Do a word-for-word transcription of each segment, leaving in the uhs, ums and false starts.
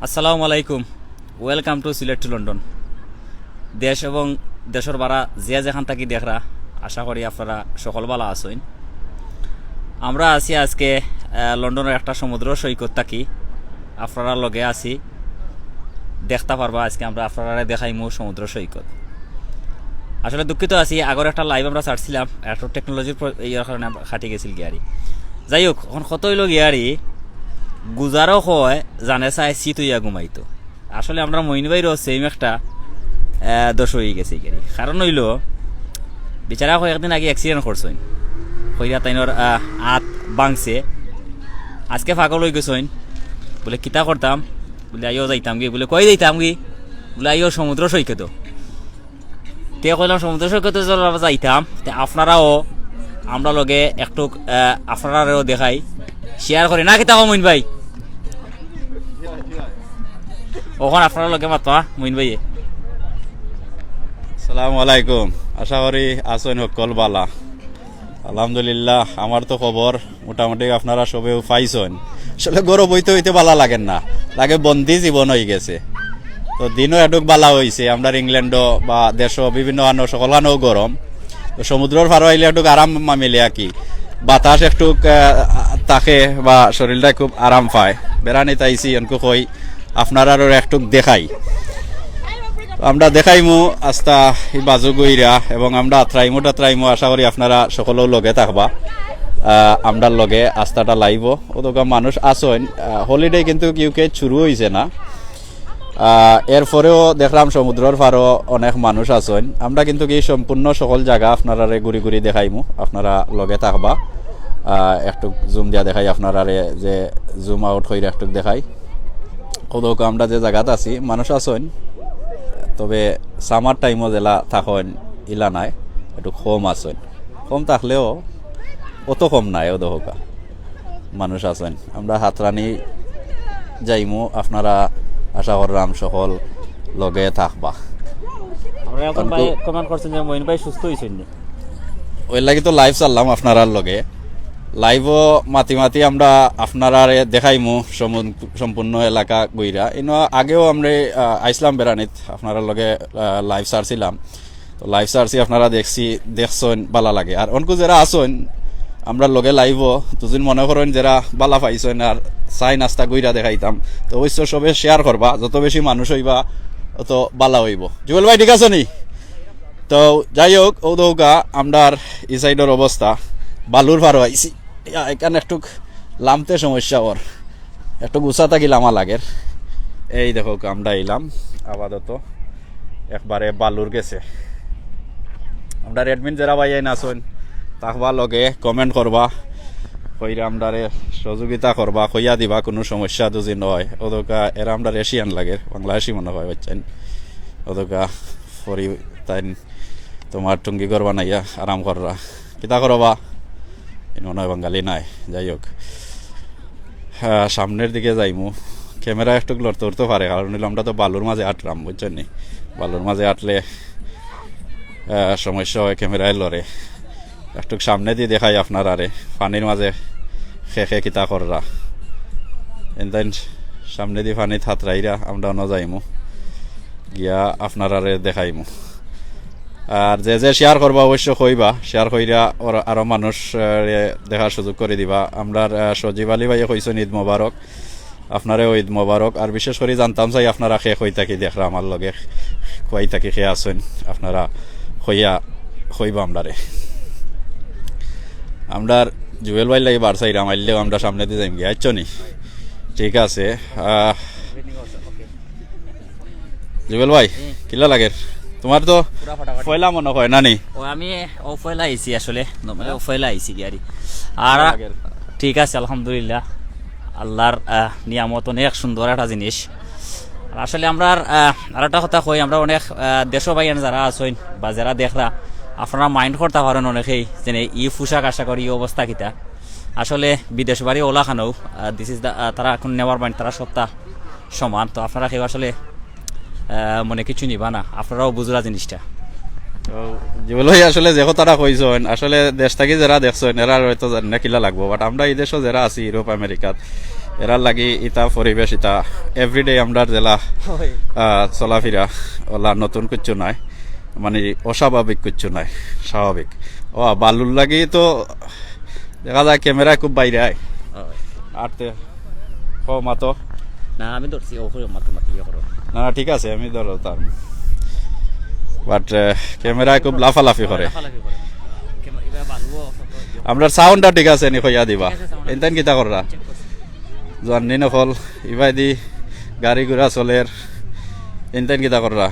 আসসালামু আলাইকুম। Welcome to Sylhet to London. দেশ এবং দেশর বারা যে যেখান থাকি দেখরা, আশা করি আপনারা সকল বালা আছইন। আমরা আছি আজকে, আহ, লন্ডনর একটা সমুদ্র সৈকত থাকি, আপনারার লগে আছি। দেখতা পারবা আজকে আমরা আপনারারে দেখাইমু সমুদ্র সৈকত। আসলে দুঃখিত আছি, আগর একটা live আমরা ছাড়ছিলাম, একটু টেকনোলজির প্র-, ইয়ের কারণে আমরা কাটি গেছিল গিয়ারি। যাই হোক, এখন কত অইলো গিয়ারি, গুজারও কয় জানে চায় চিত অইয়া ঘুমাইতো। আসলে আমরা মইন ভাইরও সেম একটা, আহ, দোষ অই গেছে গিয়ারি। কারণ অইলো, বিচারা কয়েকদিন আগে অ্যাক্সিডেন্ট করছইন, কইরা তাইনর, আহ, আত ভাঙছে। আজকে পাগল অই গেছইন, বুলে কিতা করতাম, বুলে আইও যাইতাম গি, বুলে কই যাইতাম গি, বুলে আইও সমুদ্র সৈকত। তে কইলাম সমুদ্র সৈকত যাইতাম, তে আপনারাও আমরা লগে একটু, আহ, আপনারারেও দেখাই, শেয়ার করি না, কিতা কও মইন ভাই? অখন আপনারার লগে মাতবা মইন ভাইয়ে। আসসালামু আলাইকুম, আশা করি আছইন হক্কল বালা। আলহামদুলিল্লাহ, আমার তো খবর মোটামুটি আপনারা সবেউ পাইছইন। আসলে গরম অইতে অইতে বালা লাগের না, লাগে বন্দি জীবন অই গেছে। তো দিনও এটুক বালা অইছে, আমরার ইংল্যান্ডও বা দেশও বিভিন্ন আনো সকলখানেও গরম। তো সমুদ্রর পারো আইলে এটুক আরাম মা-, মিলে আর কি, বাতাস এটুক, আহ, থাকে বা শরীরটা খুব আরাম পায়। বেড়ানিত আইছি এনকু কই আপনারারও এটুক দেখাই। তো আমরা দেখাইমু আস্তা ই বাজু গইরা এবং আমরা আত্রাইমু টাত্রাইমু, আশা করি আপনারা সকলেও লগে থাকবা, আহ, আমরার লগে আস্তাটা লাইভও। অতকা মানুষ আছইন, আহ, হলিডে কিন্তু ইউকে শুরু অইছে না। আহ, এরপরেও দেখলাম সমুদ্রর পারো অনেক মানুষ আছইন। আমরা কিন্তু কি সম্পূর্ণ সকল জাগা আপনারারে ঘুরি ঘুরি দেখাইমু, আপনারা লগে থাকবা। আহ, একটু জুম দিয়া দেখাই আপনারারে, যে জুম আউট কইরা একটু দেখাই। অতকা আমরা যে জাগাত আছি মানুষ আছইন, তবে সামার টাইমও যেলা থাকইন ইলা নায়, একটু কম আছইন। কম থাকলেও অত কম নায়, অত হকা মানুষ আছইন। আমরা হাতরানি যাইমু, আপনারা আশা কররাম সকল লগে থাকবা। আমরা এখন কারণ ভাই কু- কমেন্ট করছেন যে মইন ভাই সুস্থ অইছইন নি? ওই লাগি তো লাইভ চাললাম আপনারার লগে। লাইভও মাতি মাতি আমরা আপনারারে দেখাইমু সমন-, সম্পূর্ণ এলাকা ঘুইরা। ইনো আগেও আমরা, আহ, আইছলাম বেড়ানিত, আপনারার লগে, আহ, লাইভ ছাড়ছিলাম। তো লাইভ ছাড়ছি, আপনারা দেখছি, দেখছইন, বালা লাগে। আর অনকু যেরা আছইন, আমরার লগে লাইভও, দুদিন মনে করইন যেরা বালা পাইছইন আর চাইন আস্তা ঘুইরা দেখাইতাম, তো অবশ্য সবে শেয়ার করবা, যত বেশি মানুষ অইবা, অত বালা অইবো। জুয়েল ভাই, ঠিক আছো নি? তো যাই হোক, অউ দেখউক্কা, আমরার ই সাইডর অবস্থা, বালুর পারো আইছি। ইয়া, এখান একটু লামতে সমস্যা অর, একটু উচা থাকি লামা লাগের। এই দেখউক্কা, আমরা আইলাম আপাতত একবারে বালুর গেছে। আমরার অ্যাডমিন যেরা ভাইয়াইন আছইন, থাকবা লগে, কমেন্ট করবা, কইরা আমরারে সহযোগিতা করবা, কইয়া দিবা কুনু সমস্যা যদি নয়। অতকা এরা আমরার এশিয়ান লাগের, বাংলাদেশি মনে অয়, বুঝছইন? অতকা ফরি তাইন তোমার টুঙ্গি ঘর বানাইয়া আরাম কররা। কিতা করবা? ইন মনে অয় বাঙালি নায়। যাই হোক, হ্যাঁ, সামনের দিকে যাইমু। ক্যামেরা একটু লড়তে উড়তে পারে, কারণ অইলো আমরা তো বালুর মাঝে আটরাম, বুঝছইন নি? বালুর মাঝে আটলে, আহ, সমস্যা অয়, ক্যামেরায় লড়ে। একটু সামনেদি দেখাই আপনারারে, পানির মাঝে খে খে কিতা কররা। And then সামনেদি পানিত হাতরাইরা আমরা অনো যাইমু, গিয়া আপনারারে দেখাইমু। আর যে যে শেয়ার করবা অবশ্য কইবা, শেয়ার কইরা অর-, আরো মানুষ, আহ, রে দেখার সুযোগ করি দিবা। আমরার, আহ, সজীব আলী ভাইয়ে কইছইন ঈদ মোবারক, আপনারেও ঈদ মোবারক। আর বিশেষ করি জানতাম চাই আপনারা খে কই থাকি দেখরা আমার লগে, কই থাকি খে আছইন, আপনারা কইয়া কইবা আমরারে। আমরার জুয়েল ভাইর লাগি বার চাইরাম, আইলেও আমরা সামনেদি যাইমু গিয়া, আইচ্ছো নি? ঠিক আছে, আহ, জুবেল ভাই, হুম। কিলা লাগের? তোমার তো পুরা ফাটাফাটি। পয়লা মনে অয়, না নি? ও, আমি ও পয়লা আইছি আসলে, মানে, ও পয়লা আইছি গিয়ারি। আর কিলা লাগের? ঠিক আছে, আলহামদুলিল্লাহ। আল্লাহর, আহ, নিয়ামত অনেক সুন্দর একটা জিনিস। আর আসলে আমরার, আহ, আর একটা কথা কই, আমরা অনেক, আহ, দেশো ভাইয়াইন যারা আছইন বা যারা দেখরা, আপনারা mind করতা পারইন অনেকেই, যে ই পোশাক আশাকর ই অবস্থা কিতা। আসলে বিদেশ বাড়ি অলাখানউ, আহ, this is the, আহ, তারা এখন never mind, তারা সবতা সমান। তো আপনারা কেউ আসলে, আহ, মনে কিছু নিবা না, আপনারাও বুঝরা জিনিসটা। তো জুবেল ভাই আসলে যে কথাটা কইছইন, আসলে দেশ থাকি যেরা দেখছইন, এরা হয়তো জানি না কিলা লাগবো, but আমরা ই দেশো যেরা আছি, ইউরোপ, আমেরিকাত, এরার লাগি ইতা পরিবেশ, ইতা everyday আমরার যেলা, আহ, চলাফিরা, ওলা নতুন কিচ্ছু নাই, মানে অস্বাভাবিক কিচ্ছু নাই, স্বাভাবিক। ও, বালুর লাগি তো দেখা যায় ক্যামেরায় খুব বাইরে আয়। আটতে, ও মাতো। না, আমি ধরছি, ও করে মাতো মাতি, ইয়ে করো। না, না, ঠিক আছে, আমি ধরো তার। But, আহ, ক্যামেরায় খুব লাফালাফি করে। লাফালাফি করে। ক্যামেরা, এবার বালুও অত, অত ইয়ে। আমরার সাউন্ডটা ঠিক আছে নি, কইয়া দিবা। ঠিক আছে, সাউন্ড এনতেন কিতা কররা? চেক করছি। জানি না ফল, ইবাদি গাড়ি ঘোড়া চলের। এনতেন কিতা কররা?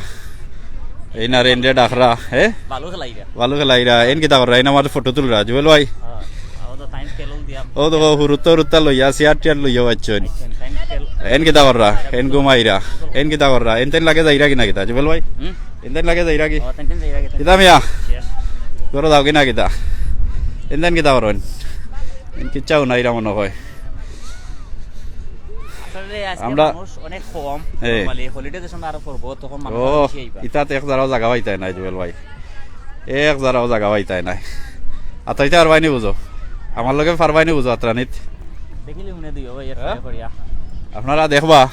এই না রেন্ডে ডাকরা, হে? বালু খেলাইরা। বালু খেলাইরা, এন কিতা কররা? এন আমার ফটো তুলরা, জুয়েল ভাই। হ্যাঁ, ও তো টাইম টেবল দিয়া। ও তো হুরুত্তা হুরুত্তা লইয়া, চেয়ার টেয়ার লইয়া আইছইন। আইছইন, টাইম টেবল। এন কিতা কররা? এন ঘুমাইরা। এন কিতা কররা? এনতেন লাগে যাইরা কিনা কিতা, জুয়েল ভাই? হুম? এনতেন লাগে যাইরা কি? ও, তেন তেন যাইরা কি? কিতা মিয়া? শেষ। ঘরো যাও কিনা কিতা? এনতেন কিতা করইন? এন কিচ্ছাও নাই রা মনে হয়। আসলে আজকে আমরা মানুষ অনেক কম। এ। Normally holiday যে সময় আরো পড়বো, তখন মানুষ ও, আরো বেশি আইবা। ইতাত এক জারাও জাগা পাইতায় নাই, জুয়েল ভাই। এক জারাও জাগা পাইতায় নাই। আতাইতে পারবায়নি বুঝো। আমার লগে পারবায়নি বুঝো, আত্রানিত। দেখিলে মনে দিও ভাই, এক হ্যাঁ? করিয়া। আপনারা দেখবা,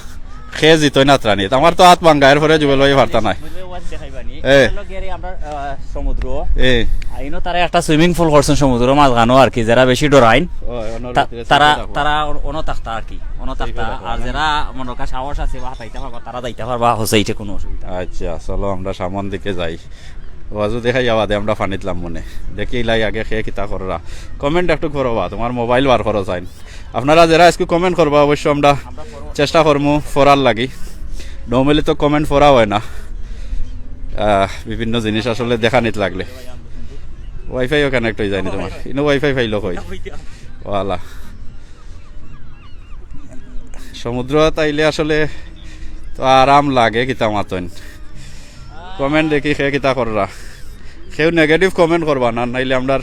খে জিতইন আত্রানিত। আমার তো আত ভাঙ্গা, এরপরে জুয়েল ভাই পারতা নাই। জুয়েল ভাই ওয়াজ দেখাইবানি। এ। হলো গিয়ে আমরা, আহ, সমুদ্র। এ। আইনো তারা একটা সুইমিং পুল করছেন সমুদ্র মাঝখানো আর কি, যারা বেশি ডরাইন। ও, অন্য তা-, রাত্রে তারা, সাথে থাকবো। তারা অন-, অনো থাকতা আর কি, অনো থাকতা। থাকবো, আর না? যারা মনে কর সাহস আছে বা হাতাইতে পারবা, তারা যাইতে পারবা, হোসে ইটে কোনো অসুবিধা নাই। আচ্ছা, চলো আমরা সামন দিকে যাই। ওয়াজু দেখাই আবাদে আমরা পানিত লামমুনে। দেখি লাই আগে খে কিতা কররা। Comment একটু করবা, তোমার মোবাইল বার করো চাইন। আপনারা যারা আজকে comment করবা, অবশ্য আমরা চেষ্টা করমু পড়ার লাগি। Normally তো comment পড়া হয় না, আহ, বিভিন্ন জিনিস আসলে দেখানিত লাগলে। Wi-Fi ও connect হয়ে যায়নি তোমার, ইনো Wi-Fi পাইলো কই? ওয়ালা। সমুদ্র তাইলে আসলে তো আরাম লাগে, কিতা মাতইন। Comment দেখি খে কিতা কররা। কেউ negative comment করবা না, নাইলে আমরার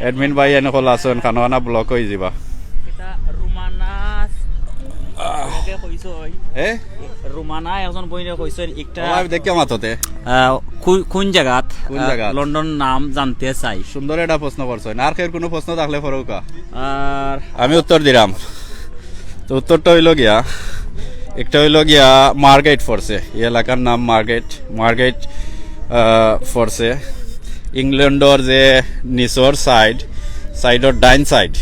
admin ভাই এনে কল আছইন, খানো খানা block হয়ে যাবা। এটা রুমানা, ওকে কইছো ওই। এ? রুমানা একজন বইনে কইছেন একটা ও, আমি দেখিয়া মাততে। আহ, কু-, কোন জাগাত? কোন আহ, জাগাত? লন্ডন নাম জানতে চাই। সুন্দর একটা প্রশ্ন করছইন। আর কেউ কোনো প্রশ্ন থাকলে করউক্কা। আর আমি উত্তর দিলাম। তো উত্তরটা হইল গিয়া, একটা হইল গিয়া মার্গেট পড়ছে, এই এলাকার নাম মার্গেট, মার্গেট, আহ, পড়ছে। ইংল্যান্ডর যে নিচর side, side-র ডাইন side,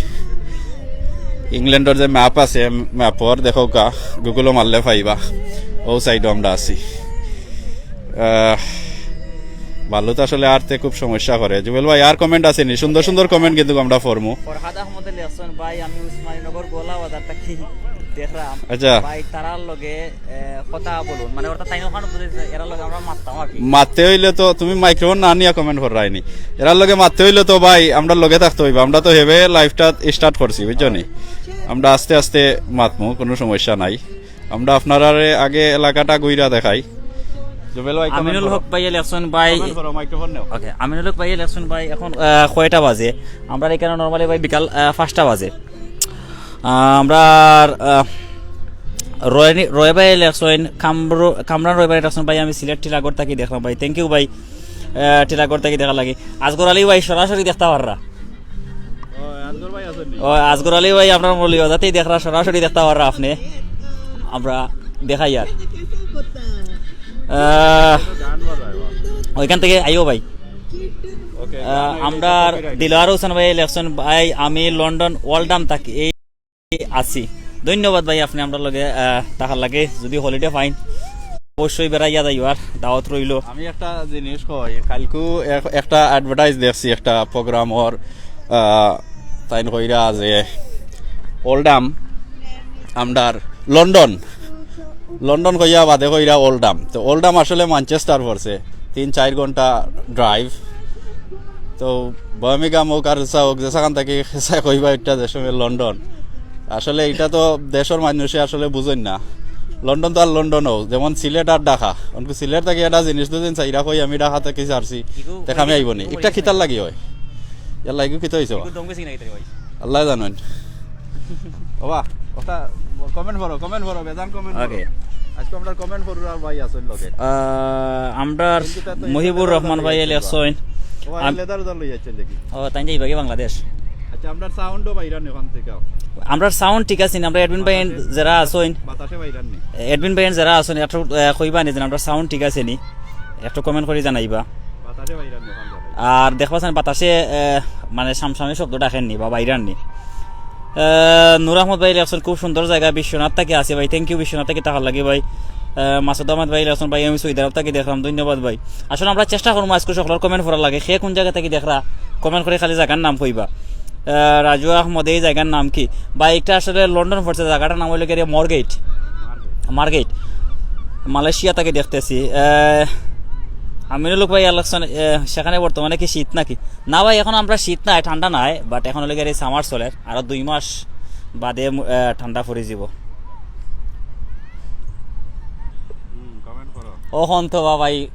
ইংল্যান্ডর যে map আছে, map-র দেখউক্কা, Google-ও মারলে পাইবা, ও side-ও আমরা আছি। আহ, বালুত আসলে আরতে খুব সমস্যা করে। জুবেল ভাই, আর comment আছে নি? সুন্দর সুন্দর comment কিন্তু আমরা পড়মু। ফরহাদ আহমদ লেখছইন, ভাই, আমি উসমানীনগর গোলা বাজার থাকি দেখরাম। আচ্ছা। ভাই, তারার লগে, এ, কথা বলুন। মানে, অর্থাৎ তাইন ওখানো বুঝাইছে, এরার লগে আমরা মাততাম আর কি। মাততে হইলে তো তুমি microphone না নিয়া comment কররায়নি। এরার লগে মাততে হইলে তো ভাই, আমরা লগে থাকতে হইবা। আমরা তো হেবে live-টা start করছি, বুঝছো নি? আমরা আস্তে আস্তে মাতমু, কোনো সমস্যা নাই। আমরা আপনারারে আগে এলাকাটা ঘুইরা দেখাই। জুবেল ভাই, comment আমিনুল করো। হক ভাই লেখছইন ভাই। Comment করো, microphone নেও। ওকে, আমিনুল হক ভাই লেখছইন ভাই, এখন, আহ, কয়টা বাজে? আমরা এখানে normally ভাই বিকাল, আহ, পাঁচটা বাজে। আহ, আমরা, আহ, রয়নি-, রয় ভাই লেখছইন, কামরু-, কামরান রয় ভাই লেখছইন ভাই, আমি সিলেট টিলাগড় থাকি দেখলাম ভাই। Thank you ভাই, আহ, টিলাগড় থাকি দেখার লাগি। আজগর আলী ভাই সরাসরি দেখতা পাররা। ও, আজগর ভাই আছইন নি? ও, আজগর আলী ভাই, আপনার মৌলভীবাজার থাকি দেখরা, সরাসরি দেখতা পাররা আপনে। আমরা দেখাই আর। আহ, গান বাজায়, বাহ। ওইখান থাকি আইও ভাই। ওকে, আহ, গান হইলে আমরার copyright। দিলওয়ার হোসেন ভাই লেখছইন ভাই, আমি লন্ডন ওল্ডহাম থাকি, এই আছি। ধন্যবাদ ভাই, আপনে আমরার লগে, আহ, থাকার লাগি। যদি holiday পাইন, অবশ্যই বেড়াইয়া যাইবার দাওয়াত রইলো। আমি একটা জিনিস কই, কালকু এক-, একটা advertise দেখছি একটা program-র, আহ, তাইন কইরা যে ওল্ডহাম, আমরার লন্ডন, লন্ডন কইয়া বাদে কইরা ওল্ডহাম। তো ওল্ডহাম আসলে ম্যানচেস্টার পড়ছে, তিন চাইর ঘন্টা drive। তো বার্মিংহাম হোক আর যেসা হোক, যেসাখান থাকি যেসা কইবা একটা দেশ হবে লন্ডন। আসলে এটা তো দেশর মানুষে আসলে বুঝইন না। লন্ডন তো আর লন্ডন হোক, যেমন সিলেট আর ঢাকা। অনকু সিলেট থাকি একটা জিনিস দুদিন চাইরা কই আমি ঢাকা থাকি ছাড়ছি, দেখা আমি আইব নি। একটা কিতার লাগি হয়? ইয়ার লাগি কিতা হইছে বা? আল্লাহ জানইন। বাবা, ওটা comment করো, comment করো, বেজান comment করো। ওকে। আজকে আমরা comment করুর আর ভাই আছইন লগে। আহ, আমরার কিন্তু তার তো মহিবুর রহমান ভাই লেখছইন। ও, আম- লেদার উদার লই যাচ্ছেন দেখি। ও, তাইন যাইবা কি বাংলাদেশ? আচ্ছা, আমরার সাউন্ডও বাইরার নি ওখান থেকে। আমরার সাউন্ড ঠিক আছে নি? আমরার অ্যাডমিন ভাই যারা আছইন, বাতাসে বাইরার নি। অ্যাডমিন ভাই যারা আছইন, একটু আহ, কইবা নি যে আমরার সাউন্ড ঠিক আছে নি? একটু কমেন্ট করি জানাইবা। বাতাসে বাইরার নি ওখান থেকে। আর দেখবা চান বাতাসে আহ, মানে সামসামি শব্দ ডাকের নি বা বাইরার নি। আহ, নূর আহমদ ভাই লেখছইন, খুব সুন্দর জাগা, বিশ্বনাথ থাকি আছি ভাই। থ্যাংক ইউ বিশ্বনাথ থাকি থাকার লাগি ভাই। আহ, মাসুদ আহমদ ভাই লেখছইন, ভাই আমি সৌদি আরব থাকি দেখরাম, ধন্যবাদ ভাই। আসলে আমরা চেষ্টা করমু আজকে সকলর কমেন্ট পড়ার লাগি। কে কোন জাগা থাকি দেখরা, কমেন্ট করি খালি জাগার নাম কইবা। আহ, রাজু আহমদ, এই জাগার নাম কি? ভাই, একটা আসলে লন্ডন পড়ছে, জাগাটার নাম অইলো গিয়া মরগেট। মার্গেট, মালয়েশিয়া থাকি দেখতেছি। আহ, আমিনুল হক ভাই লেখছইন, আহ, সেখানে বর্তমানে কি শীত নাকি? না ভাই, এখন আমরা শীত নাই, ঠান্ডা নাই, বাট এখন অইলো গিয়া সামার চলের, আরো দুই মাস বাদে আহ, ঠান্ডা পড়ি যিবো। হুম, কমেন্ট করো। অখন তো বাবাই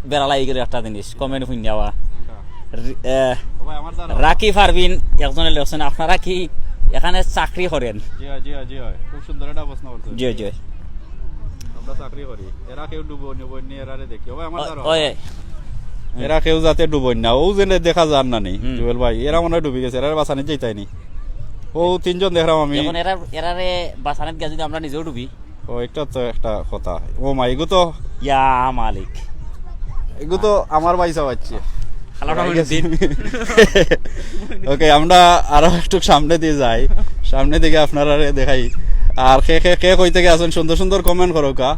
বেড়া লাগি গেল একটা জিনিস, কমেন্ট হুনিয়া বা। কোনটা? রি-, আহ, ও ভাই, আমার দাঁড়াও। রাকি পারভিন একজনে লেখছইন, আপনারা কি এখানে চাকরি করেন? জি হয়, জি হয়, জি হয়। খুব সুন্দর একটা প্রশ্ন করছো। জি, জি। আমরা চাকরি করি। এরা কেউ ডুবো নিবো নি, এরারে দেখি। ও ভাই, আমার ও- দাঁড়াও। ওই, এরা কেউ যাতে ডুবইন না, ও যেন দেখা যার না নি, হুম। জুয়েল ভাই, এরা মনে হয় ডুবি গেছে, এরা বাঁচানি যাইতাই নি। ও তিনজন দেখলাম আমি। এখন এরা, এরারে বাঁচানিত গিয়া যদি আমরা নিজেও ডুবি। ও, এটা তো একটা কথা। ও মা, এগু তো, ইয়া মালিক। এগু তো আমার পয়সা পাচ্ছে। খালাটা হইল দিন। ওকে, আমরা আরো একটু সামনে দিয়ে যাই, সামনে দিকে আপনারা দেখাই। আর কে কে কে কই থেকে আছেন, সুন্দর সুন্দর কমেন্ট করো কা,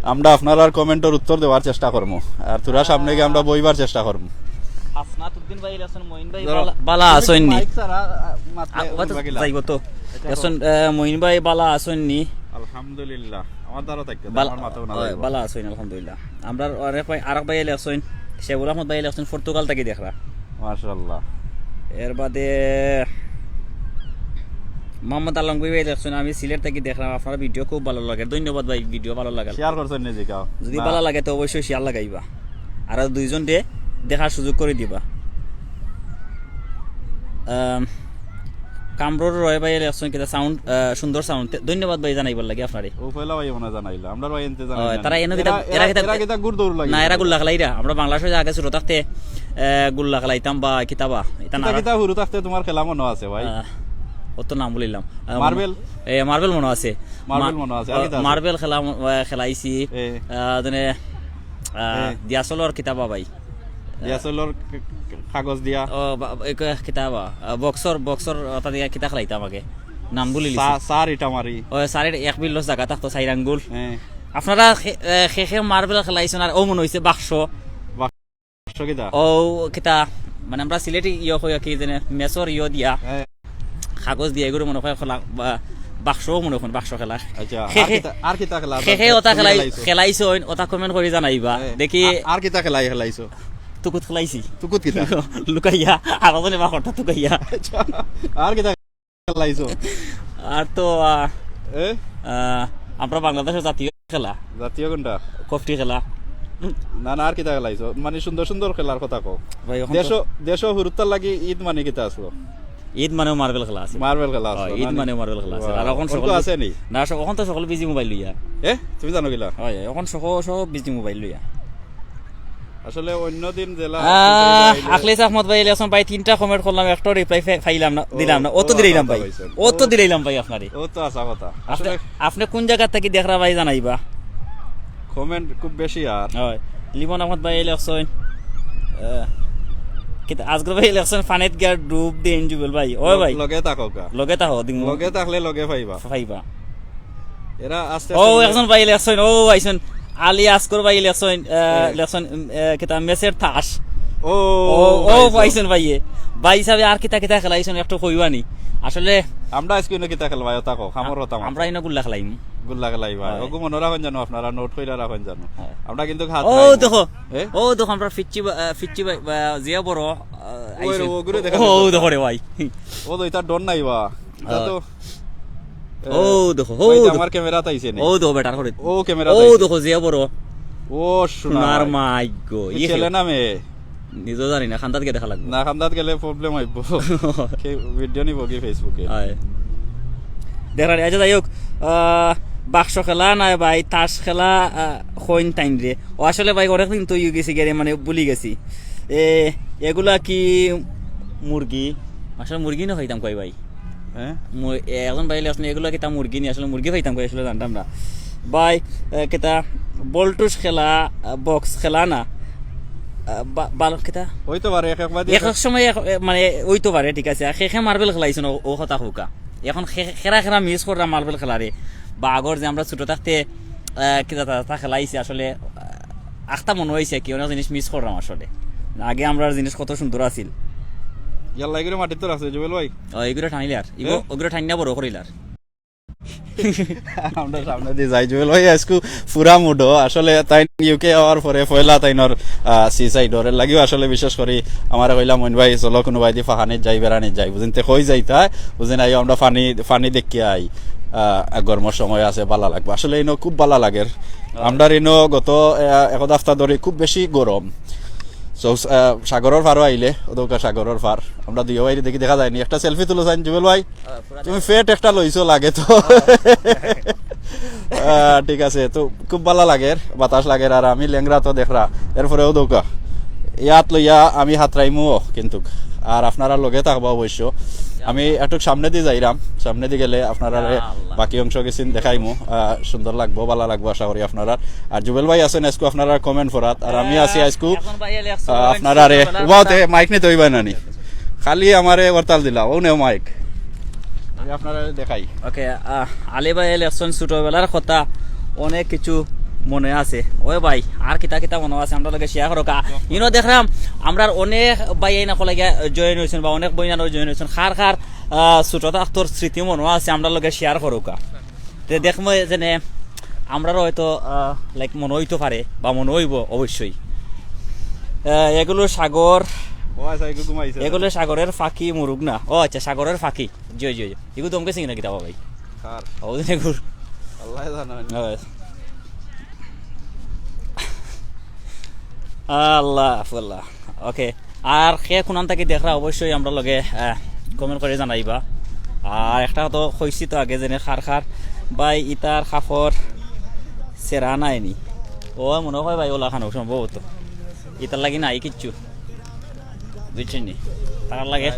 আমরা আপনারার কমেন্টর উত্তর দেওয়ার চেষ্টা করবো। আর তোরা সামনে গিয়ে আমরা বইবার চেষ্টা করবো। হাসনাত উদ্দিন ভাই আছেন, মঈন ভাই ধরো। বালা, বালা আছইন নি? মাইক ছাড়া, আহ, মাত-, আ, ওটা বাকিলা। যাইব তো। এটা এখন আহ, মঈন ভাই বালা আছইন নি? আলহামদুলিল্লাহ, আমার দ্বারা থাকতে বালা, আমার মাথাও না ওই, যাইব। বালা আছইন আলহামদুলিল্লাহ। আমরা আরেক ভাই, আরেক ভাই লেখছইন, শেবুল আহমদ ভাই লেখছইন পর্তুগাল থাকি দেখরা। মাশাআল্লাহ। এর বাদে মোহাম্মদ আলমগীর ভাই লেখছইন, আমি সিলেট থাকি দেখরাম, আপনার ভিডিও খুব ভালো লাগে, ধন্যবাদ ভাই, ভিডিও ভালো লাগে। শেয়ার করছেন নিজে কাও? যদি না। ভালো লাগে তো অবশ্যই শেয়ার লাগাইবা, আর দুইজন দে দেখার সুযোগ করে দিবা। আম, কামরুল রয় ভাই লেখছইন কিতা সাউন্ড, আহ, সুন্দর সাউন্ড। তে-, ধন্যবাদ ভাই জানাইবার লাগি আপনারে। ও পয়লা ভাই মনে জানাইলা, আমরা ভাই এনতে ও, জানাইলা। তারা এনে কিতা, এরা, এরা কিতা, এরা কিতা গুড় দৌড় লাগে? না, এরা গুল্লা খেলাইরা। আমরা বাংলাদেশে আগে ছোট থাকতে আহ, গুল্লা খেলাইতাম বা কিতাবা, এটা কিতা না। কিতা হুরু থাকতে তোমার খেলা মনে আছে ভাই? আহ, অত নাম বলিলাম। আহ, মার্বেল? এ, মার্বেল মনে আছে। মার্বেল মা-, মনে আছে, আর কিতা আছে? মার্বেল খেলা ম-, আহ, খেলাইছি। এ। আহ, দেনে, আহ, এ। দিয়াসলর কিতাবা ভাই। দিয়াসলর ক-, ক-, কাগজ দিয়া। ও, বা-, এক, কিতাবা, আহ, বক্সর, বক্সর, ওটা দিয়া কিতা খেলাইতাম আগে। নাম ভুলি লিছি। সা-, সার ইটা মারি। ও, সারের এক বিল্লো জাগা থাকতো, চাইর আঙ্গুল। হ্যাঁ। আপনারা খে-, এ, খে খে মার্বেল খেলাইছেন আর ও মনে হইছে বাক্স। বাক্স কিতা? ও, কিতা, মানে আমরা সিলেটি ইয়ো কই কি জানে, মেসর ইয়ো দিয়া, হ্যাঁ। কাগজ দিয়া এগুলো মনে হয় খোলা, বা-, বাক্সও মনে হয় বাক্স খেলা। আচ্ছা, খে আর খে, কিতা, আর কিতা খেলা খে খে ওটা তুমি খেলাই-, খেলাইছো? খেলাইছো, ওটা কমেন্ট করি জানাইবা। হ্যাঁ। দেখি। আ-, আর কিতা খেলাই খেলাইছো? তুকুত খেলাইছি। তুকুত কিতা? লুকাইয়া, আরো জনে বা করতা তুকাইয়া। আচ্ছা, আর কিতা খেলাইছো? আর তো, আহ, এ? আহ, আমরা বাংলাদেশের জাতীয় খেলা, জাতীয় কোনটা? কফটি খেলা। না, না, আর কিতা খেলাইছো? মানে সুন্দর সুন্দর খেলার কথা কও। ভাই, এখন দেশো, তো দেশো হুরুত্তার লাগি ঈদ মানে কিতা আসলো? ঈদ মানেও মার্বেল খেলা আছে। মার্বেল খেলা আসলো, হয়, ঈদ না? মানেও মার্বেল খেলা আছে। বাহ, আর এখন ওরকম সকল আছে নি? না, সব, এখন তো সকল বিজি মোবাইল লইয়া। এ? তুমি জানো কিলা? হয়, এখন সহ, সহ বিজি মোবাইল লইয়া। আসলে অন্য দিন জেলা আহ, আখলিস আহমদ ভাই, লেসন ভাই, তিনটা কমেন্ট করলাম, একটা রিপ্লাই পাইলাম না, ও, দিলাম না। অত ও, দিলাইলাম আচ্ছা, ভাই, পাইছেন। অত ও। দিলাইলাম ভাই আপনারে। ও তো আসা কথা। আপনি, আসলে আপনি কোন জায়গা থাকি দেখরা ভাই জানাইবা। কমেন্ট খুব বেশি আর। হয়, লিমন আহমদ ভাই লেখছইন, আহ, কিতা আজগর ভাই লেখছইন, ফানিত গিয়া ডুব দেইন জুবেল ভাই। ওই ভাই, লগে থাকো কা। লগে থাকো, দিমু। লগে থাকলে লগে পাইবা। পাইবা। এরা আস্তে ও, আস্তে একজন ভাই লেখছইন, ও আইছইন, আলী আসকর ভাই লেখছইন, আহ, হ্যাঁ। লেখছইন, উম, আহ, কিতা মেসের তাস। ও, ও, ও, ভাই, পাইছইন ভাইয়ে। ভাই হিসাবে আর কিতা কিতা খেলাইছইন একটু কইবানি। আসলে আমরা আজকে ইনো কিতা খেলবায়, তা কও, খামর কথা মাত। আমরা ইনো গুল্লা খেলাইমু। গুল্লা খেলাইবা। হয়। ওগু মনে রাখইন জানো, আপনারা নোট কইরা রাখইন জানো। হয়। আমরা কিন্তু হাত ও, রাখবো। দেখো। এ? ও, দেখো, আমরা ফিচ্চি বা-, আহ, ফিচ্চি বা-, বা-, যে বড়, আহ, ওই রে, আইছইন। ওগুরে দেখা ও, যাচ্ছে। দেখো রে ভাই। ও তো এটা ডর নাই বা। এটা হ্যাঁ। তো, এ, ও, দেখো, ও, ওই তো দেখো। আমার ক্যামেরাত আইছে নি। ও, দেখো, বেটার করে। ও, ক্যামেরাত ও, আইছে। দেখো, যে বড়। ও, সোনার সোনার ভাই। মাইগো। এ ইয়ে ছেলে না মেয়ে? নিজেও জানি না, খান্দাত গিয়া দেখা লাগবো। না, খান্দাত গেলে প্রবলেম হইব। কে ভিডিও নিব কি Facebook-এ? হয়। দেখা যায়। আচ্ছা, যাই হোক, আহ, বাক্স খেলা না ভাই, তাস খেলা, আহ, কইন তাইন রে। ও আসলে ভাই, অনেকদিন তো ইয়ে গেছি গেলে, মানে, ভুলি গেছি। এ, এগুলা কি মুরগি? আসলে মুরগি না পাইতাম কই ভাই। হ্যাঁ। মু-, এ, একজন ভাই লেখছইন, এগুলা কিতা মুরগি নি? আসলে মুরগি পাইতাম কই, আসলে জানতাম না। ভাই, এ, কিতা বলটুস খেলা, আ, বক্স খেলা না? আ, বা-, বাল-, কিতা? হইতো পারে, এক এক বাদে এক এক সময় এক, এ, মানে, হইতো পারে, ঠিক আছে। আর খে খে মার্বেল খেলাইছইন, ও, ও কথা কউক্কা। এখন খে-, খেরা খেরা মিস কররা মার্বেল খেলারে। বা আগর যে আমরা ছোট থাকতে, আ, কিতা তা, তা খেলাইছি আসলে, আ, আখতা মনো অইছে কি, অনেক জিনিস মিস কররাম আসলে। আগে আমরার জিনিস কত সুন্দর আছিল। ইয়াল্লা, এগুলো মাটিত তো রাখছে, জুবেল ভাই। ও, এগুলো টানিলে আর, এগু-, হ্যাঁ? ওগুলো টানিয়া বড় করিল আর। আমরা সামনেদি যাই, জুবেল ভাই আইজকু পুরা মুডো। আসলে তাইন ইউকে আওয়ার পরে পয়লা তাইনর, আহ, সি সাইডর লাগিও আসলে বিশেষ করি আমারে কইলা, "মইন ভাই, চলো কুনুবায়দি ফাহানিত যাই, বেড়ানিত যাই।" বুঝইন, তে কই যাইতা? বুঝইন, আইও আমরা ফানি, ফানি দেখিয়া আই। আহ, গরমর সময় আছে, বালা লাগবো। আসলে ইনো খুব বালা লাগের। আমরার ইনো গত, আহ, এক হাপ্তা ধরি খুব বেশি গরম। So, আহ, সাগরর পারও আইলে, অউ দেউক্কা সাগরর পার। আমরা দুইও বাইরে দেখি দেখা যায়নি। একটা selfie তুলো চাইন, জুবেল ভাই। তুমি পেট একটা লইছো লাগে তো। আহ, ঠিক আছে, তো খুব বালা লাগের, বাতাস লাগের, আর আমি লেংড়া তো দেখরা, এরপরেও দেউক্কা ইয়াত লইয়া আমি হাতরাইমু কিন্তু, আর আপনারা লগে থাকবা অবশ্য। আমি একটু সামনেদি যাইরাম, সামনেদি গেলে আপনারা বাকি অংশ গেছিন দেখাইমু। আহ, সুন্দর লাগবো, বালা লাগবো আশা করি আপনারা। আর জুবেল ভাই আছইন আইজকু আপনারা comment করাত, আর আমি আছি আইজকু, আহ, আপনারারে, ওবাও তে মাইক নিতে অইবা নানি। খালি আমারে হরতাল দিলা, ও নেও মাইক। আমি আপনারারে দেখাই। ওকে, আহ, আলী ভাই লেখছইন ছোটবেলার কথা অনেক কিছু মনো আছে। ওই ভাই, আর কিতা কিতা মনো আছে, আমরার লগে share করউক্কা। ইনো দেখরাম, আমরার অনেক ভাইয়াইন অকল লাগিয়া join অইছইন বা অনেক বইনাইন join অইছইন। কার কার, আহ, ছোট থাকতর স্মৃতি মনো আছে, আমরার লগে share করউক্কা। তে দেখমু যেনে আমরারও হয়তো, আহ, like মনো অইতো পারে বা মনো অইবো অবশ্যই। আহ, এগুলো সাগর, ও আচ্ছা, এগুলো ঘুমাইছে। এগুলো সাগরর পাখি, মুরগ না। ও আচ্ছা, সাগরর পাখি। জি, জি, জি। এগুলো দমকে সিং না কিতা ভাই? কার? ও, এগুলো। আল্লাহ জানে। হ্যাঁ। আল্লাহ, আল্লাহ। ওকে। আর কে কুনান থাকি দেখরা অবশ্যই আমরার লগে, আহ, comment করি জানাইবা। আর একটা তো কইছি তো আগে যেনে কার কার ভাই ইতার কাপড় ছেড়া নাইনি। ও মনে হয় ভাই অলাখান সম্ভবত। ইতার লাগি নাই কিচ্ছু। বুঝছইন নি? তারার লাগে।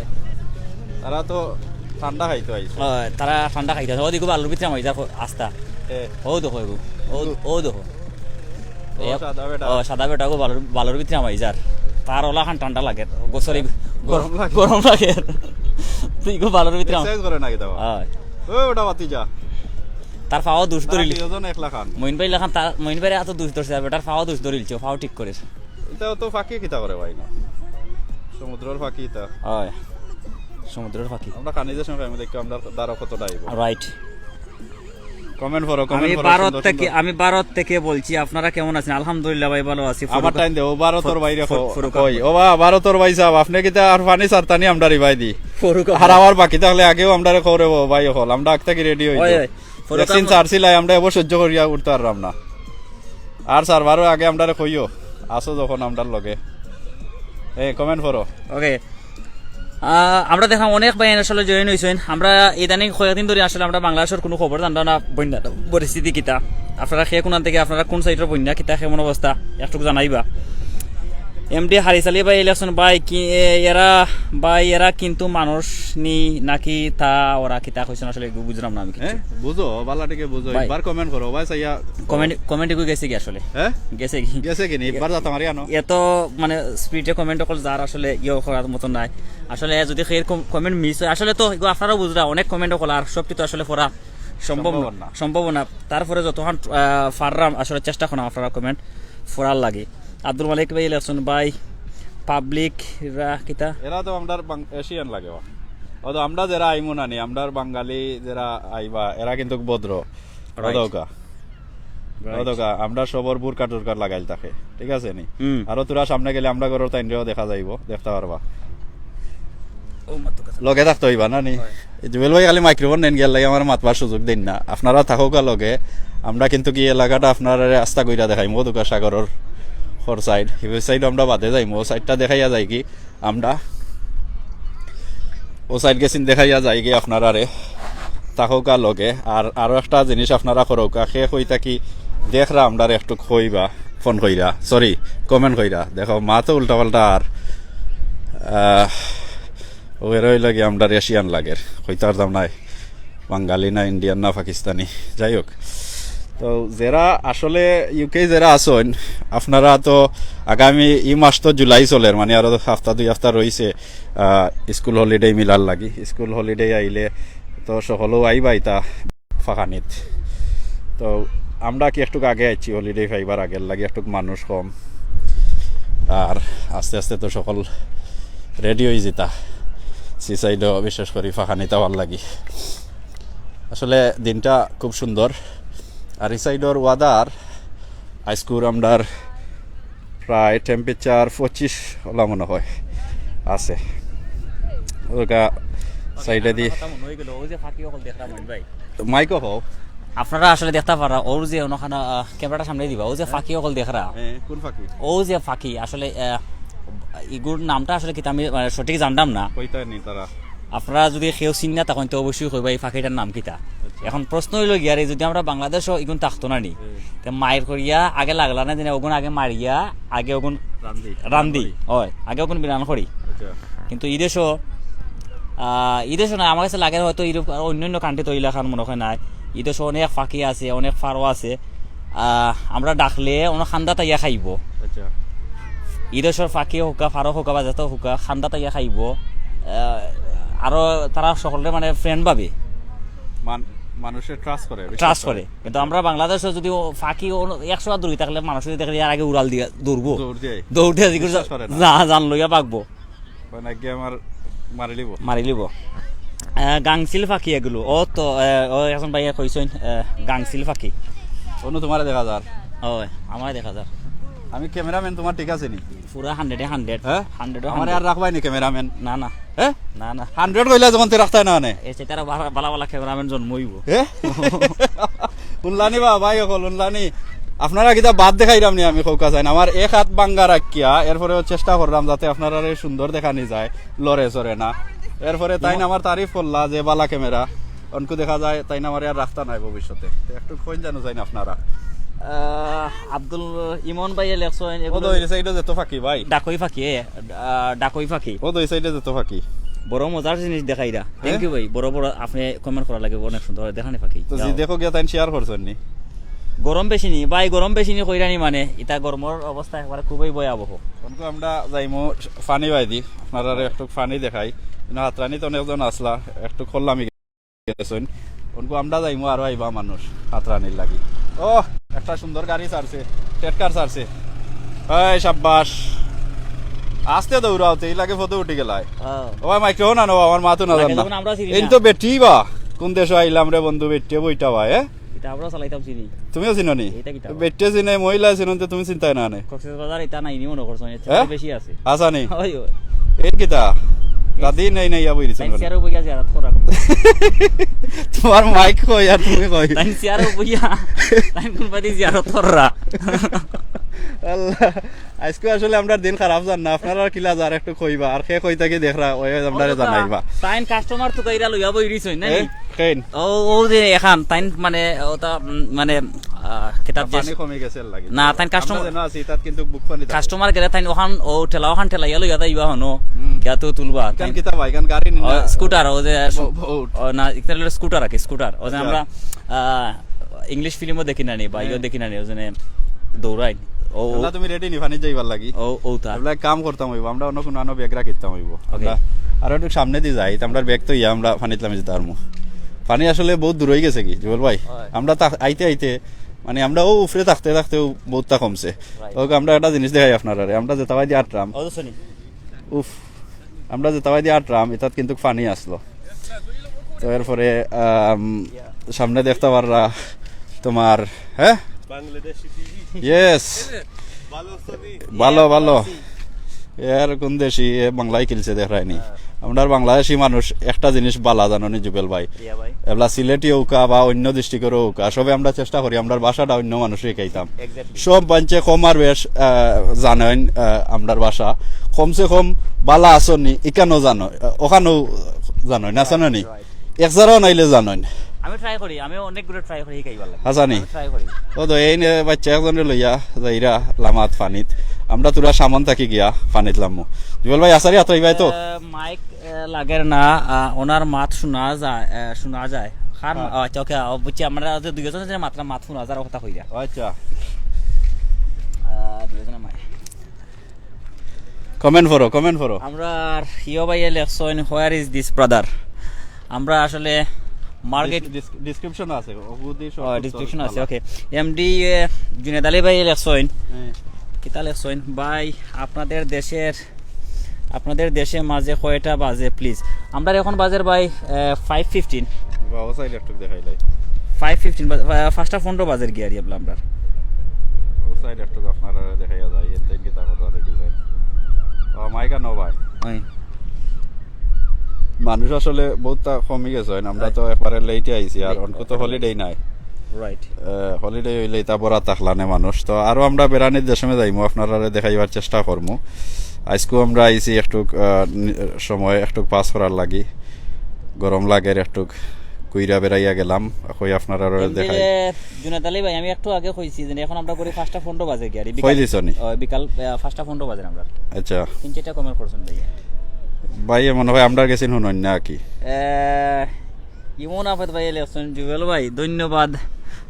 তারা তো ঠান্ডা খাইতো আইছে। ও, তারা ঠান্ডা খাইতো আইছে। ও দেখো বালুর ভিতরে আমার ইতার আস্তা। এ। ও দেখো এগু। ও, ও দেখো। ও, এ, সাদা বেটা। ও, সাদা বেটা গো, বালুর, বালুর ভিতরে আমার ইজার। তার অলাখান ঠান্ডা লাগে। গো, sorry, গরম লাগে। গরম লাগে। তুই গো বালুর ভিতরে আমার Exercise করে না কিতা বা? হয়। ওই ওটা বাতি যা। তার পাও দুষ তারা ধরিল। দুইজন একলা খান। মইন ভাই লাখান তার, মইন ভাইরে এত দুষ ধরছে, আর বেটার পাও দুষ ধরিলছে, পাও ঠিক করে। ইতা তো পাখি কিতা করে ভাই না? সমুদ্রর পাখি ইতা। হয়। সমুদ্রর পাখি। আমরা খানি যে সময় আমি দেখি আমরা দাঁড়া কত ডাইব। Right। Comment করো, আমি comment করো, ভারত সুন্দর থেকে, সুন্দর। আমি ভারত থেকে বলছি, আপনারা কেমন আছেন? আলহামদুলিল্লাহ ভাই, ভালো আছি। আমার ফারুক, টাইম দে, ও ভারতর ফা-, বাইরে ফা-, কো-, ফারুক কই? আহমদ। ও বা-, ভারতর ভাই সাহেব, আপনি কিতা আর পানি ছাড়তানি আমরারে ভাই দি? ফারুক আহমদ। হারাওয়ার বাকি থাকলে আগেও আমরারে খবরে ও ভাই হল, আমরা আগ থাকি ready হই ওই, তো। ওই, ফারুক vaccine আহমদ। ছাড়ছিলাই, আমরা এবার সহ্য করিয়া উঠতে পারলাম না। আর সার্ভারও আগে আমরারে কইও, আসো যখন আমরার লগে। এ, comment করো। ওকে। আহ, আমরা দেখলাম অনেক ভাই আসলে join হইছেন। আমরা ইদানিং কয়েকদিন ধরে আসলে আমরা বাংলাদেশের কোনো খবর জানতাম না, বন্যা পরিস্থিতি কিতা। আপনারা কে কোনান থেকে, আপনারা কোন সাইডের বন্যা কিতা, কেমন অবস্থা, একটু জানাইবা। এমডি হারিস আলী ভাই, ইলেকশন ভাই, কি, এ, এরা, ভাই, এরা কিন্তু মানুষ নি নাকি তা ওরা কিতা কইছেন আসলে এগু বুঝলাম না আমি কিচ্ছু। হ্যাঁ, বুঝো, বালা টিকে বুঝো, ভাই। একবার comment করো, ভাই, চাইয়া comment, comment এগু গেছে কি আসলে? হ্যাঁ? গেছে কি? গেছে কি নি? একবার যাতা মারি আনো। এত মানে speed এ comment অকল যার আসলে ইয়ে করার মতো নাই। আসলে যদি এর কম-, comment miss হয়, আসলে তো এগু আপনারাও বুঝরা, অনেক comment অকল আর সবটি তো আসলে পড়া সম্ভব সম্ভব না, না। সম্ভব না। তারপরে যতক্ষণ, আহ, পাররাম আসলে চেষ্টা করলাম আপনারা comment পড়ার লাগি। আব্দুল মালিক ভাই, ইলেকশন ভাই, পাবলিক রা কিতা? এরা তো আমরার বাং-, এশিয়ান লাগে বা। ও তো আমরা যারা আইমু না নি, আমরার বাঙালি যারা আইবা, এরা কিন্তু ভদ্র। Right. ওদকা। Right. ওদকা, আমরা সবর বুরকা টুরকা লাগাইল থাকে। ঠিক আছে নি? হুম। আরো তোরা সামনে গেলে আমরা ঘরর তাইনরেও দেখা যাইব, দেখতে পারবা। ও মা তো কথা। লগে থাকতে হইবা না নি? হয়। জুয়েল ভাই খালি microphone নেন গেল লাগে আমার মাতবার সুযোগ দিন না। আপনারা থাকুকা লগে, আমরা কিন্তু কি এলাকাটা আপনারারে আস্তা কইরা দেখাইমু, ওদকা সাগরর হর side, হিবের side আমরা বাদে যাইমু, ও side টা দেখাইয়া যাই কি আমরা। ও side গেছিন দেখাইয়া যাই কি আপনারারে। থাকুকা লগে। আর আরো একটা জিনিস আপনারা করুকা, কে কইতা কি দেখরা আমরারে একটু কইবা, phone কইরা, sorry, comment কইরা। দেখো, মা তো উল্টা পাল্টা আর, আহ, ও এরা অইলা গিয়া আমরার এশিয়ান লাগের, কইতাম নায় বাঙালি না ইন্ডিয়ান না পাকিস্তানি। যাই হোক, তো যেরা আসলে ইউকে যেরা আছইন, আপনারা তো আগামী ই মাস তো জুলাই চলের, মানে আরো হাফতা দুই হাফতা রইছে, আহ, স্কুল হলিডে মিলার লাগি। স্কুল হলিডে আইলে তো সকলেও আইবা ইতা ফাঁকানিত। তো আমরা কি একটুক আগে আইছি, হলিডে পাইবার আগের লাগি একটুক মানুষ কম, আর আস্তে আস্তে তো সকল রেডি অই যিতা সি সাইডও, বিশেষ করি ফাঁকানিত আওয়ার লাগি। আসলে দিনটা খুব সুন্দর। আর ই সাইডর ওয়েদার আইজকুর আমরার প্রায় টেম্পারেচার পঁচিশ ওলা মনে হয় আছে। ওগা সাইডে দি। কথা মনে হয়ে গেল, ওই যে ফাঁকি অকল দেখলাম মইন ভাই। মাইকো হও। আপনারা আসলে দেখতা পারা, ওর যে অনখানা, আহ, ক্যামেরাটা সামনে দিবা, ও যে ফাঁকি অকল দেখরা। হ্যাঁ, কোন ফাঁকি? ও যে ফাঁকি, আসলে, আহ, ইগুর নামটা আসলে কিতা আমি, মানে, সঠিক জানতাম না। কইতা নি তারা। আপনারা যদি কেউ চিন না, তখন তো অবশ্যই কইবা এই ফাঁকিটার নাম কিতা। আচ্ছা। এখন প্রশ্ন হইল গিয়া রে, যদি আমরা বাংলাদেশও ইগুন থাকতো না নি, হুম। তে মাইর করিয়া আগে লাগলা না দিনে, ওগুন আগে মারিয়া, আগে ওগুন রান্দি। রান্দি, রান্দি। হয়, আগে ওগুন বিরান করি। আচ্ছা। কিন্তু ই দেশও, আহ, ই দেশও না, আমার কাছে লাগে হয়তো ইউরোপ আর অন্য অন্য কান্ট্রি তো ইলাখান মনে হয় নাই। ই দেশও অনেক ফাঁকি আছে, অনেক ফারো আছে। আহ, আমরা ডাকলে ওনো খান্দাত আইয়া খাইবো। আচ্ছা। ই দেশর ফাঁকি হোকা, ফারো হোকা বা যত হোকা, খান্দাত আইয়া খাইবো। আহ, আরো তারা সকলরে মানে ফ্রেন্ড ভাবে। মান-, মানুষে ট্রাস্ট করে, বিশ্বাস ট্রাস্ট করে। করে। কিন্তু আমরা বাংলাদেশও যদি ও ফাঁকি ও একশো বার দূরে থাকলে মানুষ যদি দেখলে ইয়ার আগে উড়াল দিয়া দৌড়বো। দৌড় দিয়ে। দৌড় দিয়ে জিজ্ঞেস বিশ্বাস করে না। যা, জান লইয়া পাকবো। মানে গিয়ে আমার মারি লিব। মারি লিব। আহ, গাংচিল ফাঁকি এগুলো। ও তো, আহ, ও এখন ভাইয়া কইছইন, আহ, গাংচিল ফাঁকি। অনু তোমারে দেখা যার। ওই, আমারে দেখা যার। আমি ক্যামেরাম্যান, তোমার ঠিক আছে নি? পুরা হান্ড্রেডে হান্ড্রেড। হ্যাঁ? হান্ড্রেডে আমারে হান্ড্রেড। আর রাখবাই নি ক্যামেরাম্যান? না, না। হ্যাঁ? না, না। হান্ড্রেড কইলা যখন তে রাখতায় না মানে? এ, সে তারা বালা, বালা, বালা ক্যামেরাম্যান জন্ম হইব। হ্যাঁ? উল্লানি বা ভাই অকল, উল্লানি। আপনারা কিতা বাদ দেখাইরাম নি আমি কউকা চাইন। আমার এক হাত বাঙ্গা রাখিয়া, এরপরেও চেষ্টা করলাম যাতে আপনারারে সুন্দর দেখানি যায়, লড়ে চড়ে না। এরপরে তাইন আমার তারিফ করলা যে বালা ক্যামেরা, অনকু দেখা যায় তাইন আমারে আর রাখতা নাই ভবিষ্যতে। তো একটু কইন জানো চাইন আপনারা। আহ, আব্দুল ইমন ভাই লেখছইন, ও এগুলো তো এই সাইডে যেত ফাঁকি ভাই। ডাকই ফাঁকি, এ, আহ, ডাকই ফাঁকি। ও তো এই সাইডে যেত ফাঁকি। বড় মজার জিনিস দেখাইরা। হ্যাঁ? Thank you ভাই, বড় বড় আপনি কমেন্ট করা লাগে, অনেক সুন্দর দেখানি ফাঁকি। তো জি যাও। দেখো গিয়া তাইন শেয়ার করছইন নি? গরম বেশি নি ভাই, গরম বেশি নি কইরা নি মানে, ইতা গরমর অবস্থা একবারে খুবই ভয়াবহ। অনকু আমরা যাইমু ফানি বাইদি, আপনারারে একটু ফানি দেখাই। কিন্তু হাতরানি তো অনেকজন আসলা, একটু করলাম গেছইন। অনকু আমরা যাইমু আরো আইবা মানুষ হাতরানির লাগি। ও, একটা সুন্দর গাড়ি ছাড়ছে, টেটকার ছাড়ছে। এই সাব্বাস। আস্তে দৌড়াওতে, এই লাগে ফটো উঠি গেলায়। হ্যাঁ। ও ভাই, মাইক্রোফোন আনো, আমার মাতো না লাগে জান না। যখন আমরা চিনি এই না। তো বেটি বা, কোন দেশো আইলাম রে বন্ধু, বেটিয়ে বইটা বা, এ? এটা আমরা চালাইতাম চিনি। তুমিও চিনো নি? এটা কিতা? বেটিয়ে চিনে, মহিলা চিনতে তুমি চিন্তায় না নে। কক্সবাজার এটা নাই নি মনে করছো, এর হ্যাঁ? বেশি আছে। আসানি? ওই, ওই। এর কিতা? দাদি নেই নেই, ইয়া বইরি তাই চিনবো না। চেয়ারও বইয়া জিয়ারত করা। তোমার মাইক কই আর তুমি কই? তাই চেয়ারও বইয়া, তাই কোন বাদি জিয়ারত কররা? আল্লাহ, আজকে আসলে আমরার দিন খারাপ যার না, আপনারা কিলা যার একটু কইবা, আর কে কই থাকি দেখরা, ওই আমরারে কথা। জানাইবা। তাইন কাস্টমার তো কইরা লইয়া বই রইছইন, না এ? নি? কেন? ও, ও যে এখান, তাইন মানে, ওটা, উম, মানে, আহ, কিতাব যে পানি কমে গেছে এর লাগি। না, তাইন কাস্টমার আমরা যেন আছি, তাত কিন্তু বুক পানি থাকে। কাস্টমার গেলে তাইন ওখান, ও ঠেলা, ওখান ঠেলাইয়া লইয়া যাইবা হনো, হুম। গিয়া তো তুলবা। এখান তাইন কিতা ভাই, এখান গাড়ি নি ও, না। স্কুটার, ও যে ব-, boat। ও না, ইকটা হলো স্কুটার আর কি, স্কুটার। ও যে আচ্ছা। আমরা, আহ, ইংলিশ ফিল্মও দেখি না নি, বা ইও হ্যাঁ। দেখি না নি, ওই জন্য দৌড়াই। ও, ও। তাহলে তুমি রেডি নি, ফানি যাইবার লাগি? ও, ও তা। তাহলে এক কাম করতাম হইব, আমরা অন্য কোনো আনো ব্যাগ রাখিতাম হইব। ওকে। আমরা আরো একটু সামনে দিয়ে যাই, তো আমরা ব্যাগ তো ইয়া, আমরা ফানিত লামি যেতে পারমু। ফানি আসলে বহুত দূর হয়ে গেছে কি, জুয়েল ভাই? হয়। আমরা তা আইতে আইতে, মানে, আমরা ও উপরে থাকতে থাকতেও বহুতটা কমছে। Right। তো ওকে, আমরা একটা জিনিস দেখাই আপনারারে, আমরা যেতাবাই দিয়ে আটরাম। ও, তো শুনি। উফ, আমরা যেতাবাই দিয়ে আটরাম, এটাত কিন্তু ফানি আসলো। তো এরপরে, আম, সামনে দেখতে পাররা তোমার, হ্যাঁ? বাংলাদেশি টিভি। Yes। ভালো ছবি। ভালো, ভালো। এর কোন দেশি, এ বাংলায় খেলছে দেখায়নি। হ্যাঁ। আমরার বাংলাদেশি মানুষ একটা জিনিস বালা জানো নি জুবেল ভাই? ইয়া ভাই। এবলা সিলেটি হোকা বা অন্য ডিস্ট্রিক্টেরও হোকা, সবে আমরা চেষ্টা করি আমরার ভাষাটা অন্য মানুষরে শিখাইতাম। Exactly। সব মানষে কম আর বেশ, আহ, জানইন, আহ, আমরার ভাষা। কমসে কম বালা আছইন নি, ইখানও জানো, আহ, ওখানও জানইন, আছইন নি? Right। এক জারাও নাইলে জানইন। আমি ট্রাই করি, আমি অনেকগুলো ট্রাই করি শিখাইবার লাগি। আচ্ছা নি? আমি ট্রাই করি। ও তো এই নে বাচ্চা একজনরে লইয়া যাইরা লামাত ফানিত। আমরা থুড়া সামন থাকি গিয়া পানিত লামমু। জুবেল ভাই, আছাড়ি আতরাইবায় তো? আহ, মাইক, আহ, লাগের না, আহ, ওনার মাত শোনা যায়, আহ, শোনা যায়। কার মা-, হ্যাঁ। আচ্ছা, ওকে, আহ, বুঝছি, আমরা যে দুইজন যে মাত্র মাত শোনা যার কথা কইরা। আচ্ছা। আহ, দুইজনের মাইক। কমেন্ট করো, কমেন্ট করো। আমরা আর ইয়ো ভাইয়ে লেখছইন, "Where is this brother?" আমরা আসলে মার্কেট ডিস-, ডিস-, ডেসক্রিপশন আছে, ওগুদি সব ও, উত্তর ডেসক্রিপশন আছে, ভালা। ওকে। এমডি, এ, জুনেদ আলী ভাইয়ে লেখছইন। হ্যাঁ। কিতা লেখছইন? "ভাই, আপনাদের দেশের, আপনাদের দেশে মাঝে কয়টা বাজে, প্লিজ?" আমরা এখন বাজের ভাই, এ, ফাইভ ফিফটিন। বাবা, সাইড একটু দেখাই লাই। ফাইভ ফিফটিন বাজ-, আহ, পাঁচটা পনেরো বাজের গিয়া আর ইবলা আমরার। ও সাইড একটু আপনারা দেখাইয়া যায়, এর থেকে তা কথা দেখি যায়। ও, মাইকা নো ভাই। ওই। মানুষ আসলে বহুত তা কমি গেছে, হয় না? আমরা তো একবারে লেটে আইছি, আর অনকু তো হলিডে নাই। রাইট। আহ, হলিডে হইলে ইতা বড়া থাকলা নে মানুষ। তো আরো আমরা বেড়ানির দেশে যাইমু, আপনারারে দেখাইবার চেষ্টা করমু। আজকেও আমরা আইছি একটু, আহ, নি-, সময় একটু পাস করার লাগি। গরম লাগের একটু ঘুইরা বেড়াইয়া গেলাম, কই আপনারারে এমনি দেখাই। যে জুনেদ আলী ভাই, আমি একটু আগে কইছি যে এখন আমরা করি পাঁচটা পনেরো বাজে গিয়া আর কই বিকাল, দিছো নি? ও, বিকাল, আহ, পাঁচটা পনেরো বাজে আমরা। আচ্ছা। তিন চারটা কমেন্ট করছেন ভাই। ভাই, মনে হয় আমরার গেছে হুনইন না কি? আহ, ইমন আফেদ ভাই লেখছেন, "জুবেল ভাই, ধন্যবাদ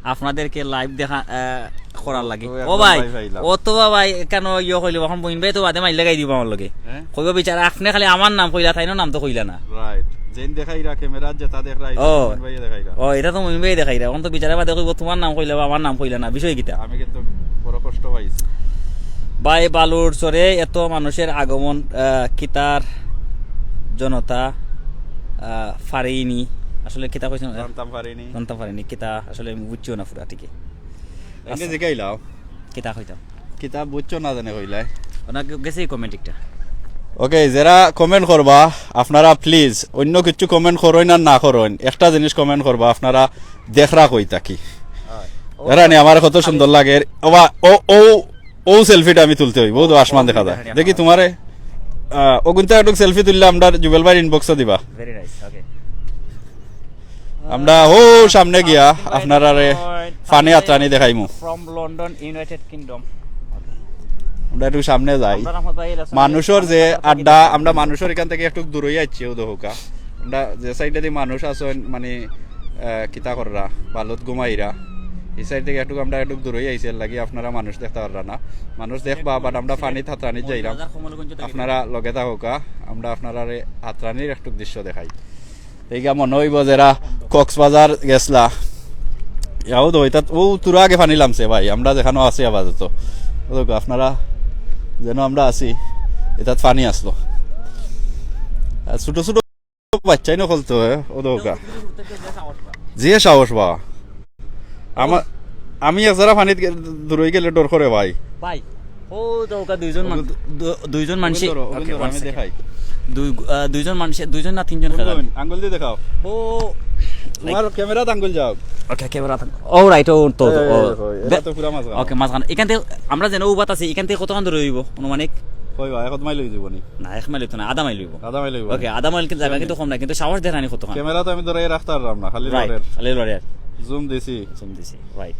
আপনাদেরকে লাইভ দেখা, আহ, করার লাগি।" ও, ও একদম ভাই, ভাই পাইলাম। অথবা ভাই, কেন ইয়ে কইলে, এখন বইন ভাই তো বাদে মাইল লাগাই দিব আমার লগে। হ্যাঁ? কইব বিচারা, "আপনে খালি আমার নাম কইলা, তাইনর নাম তো কইলা না।" রাইট। যেন দেখাইরা, ক্যামেরা যেটা দেখাইরা, ও। মইন ভাই দেখাইরা। ও, এটা তো মইন ভাই দেখাইরা। এখন তো বিচারা বাদে কইব, "তোমার নাম কইলা বা আমার নাম কইলা না, বিষয় কিতা?" আমি কিন্তু বড় কষ্ট পাইছি। ভাই, বালুর চরে এত মানুষের আগমন, আহ, কিতার জনতা, আহ, ফারেইনি। আসলে কিতা কইছেন? জানতাম ফারেইনি। জানতাম ফারেইনি। কিতা আসলে আমি বুঝছিও না পুরা ঠিকই। এমনি আচ্ছা। জিগাইলাও। কিতা কইতাম? কিতা বুঝছো না জানে কইলাই। ওনা গে-, গেছে কমেন্ট একটা। ওকে, যারা কমেন্ট করবা, আপনারা প্লিজ অন্য কিছু কমেন্ট করইন আর না করইন, একটা জিনিস কমেন্ট করবা, আপনারা দেখরা কই থাকি। হয়। এরা নি আমার কত সুন্দর লাগে। ওবা, ও, ও, ও সেলফিটা আমি তুলতে হইব, ও তো আসমান দেখা যায়। দেখি তোমারে, আহ, ওগুনতে একটু সেলফি তুললে আমরা জুবেল ভাইর ইনবক্সও দিবা। ভেরি নাইস, ওকে। আমরা ও সামনে গিয়া আপনারারে ফানি আত্রানি দেখাইমু। From London, United Kingdom. আমরা একটু সামনে যাই। আমরা রহমত ভাই, এলা মানুষর যে সামনে আড্ডা, আমরা মানুষর এখান থেকে একটু দূরই আইছি, ও দেখোকা। আমরা যে সাইডে দি মানুষ আছইন, মানে, আহ, কিতা কররা, বালুত ঘুমাইরা, এই সাইড থেকে একটু আমরা একটু দূরই আইছি, এর লাগি আপনারা মানুষ দেখতা পাররা না। মানুষ দেখবা, but আমরা ফানিত আত্রানিত যাইরাম। আপনারা লগে থাকোকা, আমরা আপনারারে আত্রানির একটু দৃশ্য দেখাই। এইগা মনে হইব যারা কক্সবাজার গেছলা, ইয়াও তো ইতাত, ও তোরা আগে ফানি লামছে ভাই, আমরা যেখানো আছি আপাতত। ও দেখো, আপনারা যেন আমরা আছি, ইতাত ফানি আসলো। আর ছোট ছোট বাচ্চাই নকল তো, এ, ও দেখো। যে সাহস বা। আমার, আমি এক জারা ফানিত গে-, দূরই গেলে ডর করে ভাই। ভাই, ও তো ওকা দুইজন মান-, ওগুন-, দু-, দুইজন মানুষে, ওগুন ধরো, ওগুন ওকে, ধরো, one আমি second। দেখাই। দুই, আহ, দুইজন মানুষে, দুইজন না তিনজন কোন খেলা। কোন? আঙ্গুল দিয়ে দেখাও। ও, তোমার like ক্যামেরাত আঙ্গুল যাও। ওকে, ক্যামেরাত আঙ্গুল। ও, রাইট, ও তো, এই, ও। এই, এই, এরা দে-, তো পুরা মাঝখান। ওকে, মাঝখান। এখান থেকে আমরা যেন উবাত আছি, এখান থেকে কতক্ষণ দূরে হইব, আনুমানিক? কই বা, এক মাইল হয়ে যাব নি? না, এক মাইল হইতো না, আধা মাইল হইব। আধা মাইল হইব। ওকে, আধা মাইল কিন্তু জায়গা কিন্তু কম না, কিন্তু সাহস দেখানি কতক্ষণ। ক্যামেরা তো আমি ধরে রাখতে পারলাম না, খালি হ্যাঁ। লড়ের। খালি লড়ের। জুম দিছি। জুম দিছি, রাইট।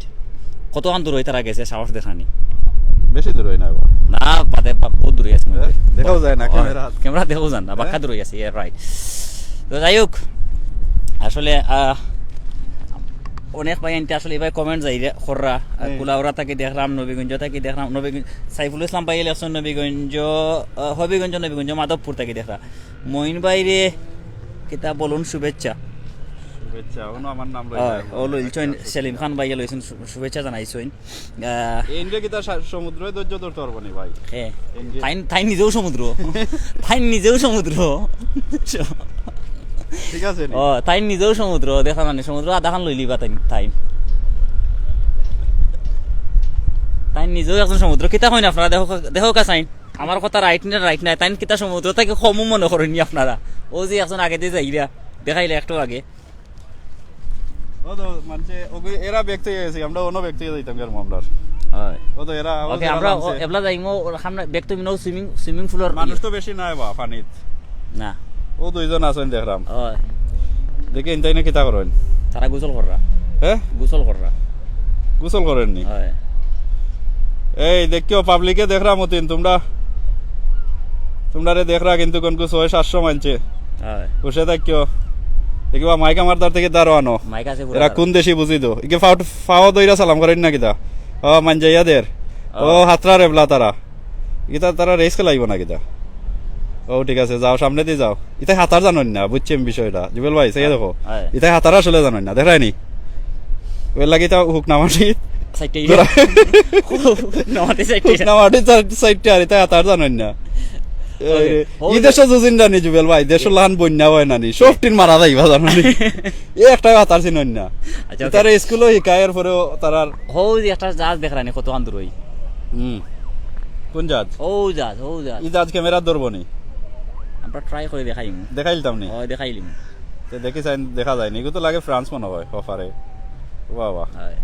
কতক্ষণ দূর হইতারা গেছে সাহস দেখানি? বেশি দূর হই না এবার। না, বাদে বা-, বহুত দূরে আছে মনে হয়। হ্যাঁ, দেখাও যায় না ও, ক্যামেরা। ক্যামেরা দেখাও যায় না, বাক্কা হ্যাঁ? দূরে আছে, yeah, রাইট। তো যাই হোক, আসলে, আহ, অনেক ভাই আনতে আসলে এবার কমেন্ট যাই রে, কররা, আহ, হ্যাঁ। কুলাউড়া থাকি দেখলাম, নবীগঞ্জ থাকি দেখলাম, নবীগঞ্জ, সাইফুল ইসলাম ভাই লেখছেন নবীগঞ্জ, আহ, হবিগঞ্জ, নবীগঞ্জ, মাধবপুর থাকি দেখলাম। মঈন ভাইরে কিতা বলুন শুভেচ্ছা। শুভেচ্ছা, ওনো আমার নাম লইলা। হয়, ও লইলছইন, সেলিম খান ভাইয়ে লইছইন, শু-, শুভেচ্ছা জানাইছইন। আহ, এই ইন্ডিয়া কিতা সা-, সমুদ্রে ধৈর্য ধরতে পারবো নি ভাই? হ্যাঁ। ইন্ডিয়া। তাইন, তাইন নিজেও সমুদ্র। তাইন নিজেও সমুদ্র। ঠিক আছে নি? ও, তাইন নিজেও সমুদ্র, দেখা মানে সমুদ্র আধাখান লইলিবা তাইন, তাইন। তাইন নিজেও একজন সমুদ্র। কিতা কইন আপনারা? দেখো, দেখো কা সাইন। আমার কথা রাইট না, রাইট না। তাইন কিতা সমুদ্র থাকি কমও মনে করইন নি আপনারা? ও যে একজন আগে দিয়ে যাইরা, দেখাইলে একটু আগে। ও তো মানছে, ওগু-, এরা ব্যক্তি গেছে, আমরা অন্য ব্যক্তি যাইতাম গিয়া আমরার। হয়। ও তো এরা, ও ওকে, তো এরা আমরা নামছে। ও, এবলা যাইমু, ওর সামনে ব্যক্তি মিনো সুইমিং, সুইমিং পুলর মানুষ ইয়ে। তো বেশি নাই বা, পানিত। না। ও দুইজন আছেন দেখলাম। হয়। দেখি, ইনতাই না কিতা করেন? তারা গোসল কররা। হ্যাঁ? গোসল কররা। গোসল করেননি? হয়। এই দেখিও, পাবলিকে দেখরা মতিন, তোমরা, তোমরারে দেখরা কিন্তু কোন কিছু ছয় সাতশো মানছে। হয়। বসে থাকিও। দেখিবা, মাইক আমার দ্বার থাকি দাঁড়ো আনো। মাইক আছে পুরা এরা দাঁড়ো। কোন দেশি বুঝি তো। ইকে ফাও, ফাও দইরা সালাম করেন না কিতা? ও, মানজাইয়া দের। ও। ও, হাতরা রেবলা তারা। ইতা তারা রেস খেলাইব না কিতা? ও, ঠিক আছে, যাও, সামনে দিয়ে যাও। ইতায় হাতার জানইন না, বুঝছি আমি বিষয়টা। জুবেল ভাই, সেই দেখো। হয়। ইতায় হাতার আসলে জানইন না, দেখায়নি? ওর লাগি ইতা হুকনা মাটি। সাইডে ধরা। হুকনা মাটি সাইডে। হুকনা মাটি সাইডে আর ইতায় হাতার জানইন না। ওকে। এই দেশো যুজিন জানি জুবেল ভাই, দেশো লাহান বন্যা হয় না নি, সব টিন মারা যাইবা জানো নি। এ একটাই হাতার চিনইন না। আচ্ছা, ওকে। তারা স্কুলও হিকায়, এরপরেও তারার হউ যে একটা জাহাজ দেখরানি কত আন্দুর হই। হুম। কোন জাহাজ? ও জাহাজ, ও জাহাজ। ই জাহাজ ক্যামেরা ধরবো নি? আমরা ট্রাই করে দেখাইমু। দেখাইলতাম নি? ও, দেখাইলিমু। তো দেখি চাইন, দেখা যায়নি। এগুলো তো লাগে ফ্রান্স মনে হয়, অফারে। বাহ, বাহ। হয়।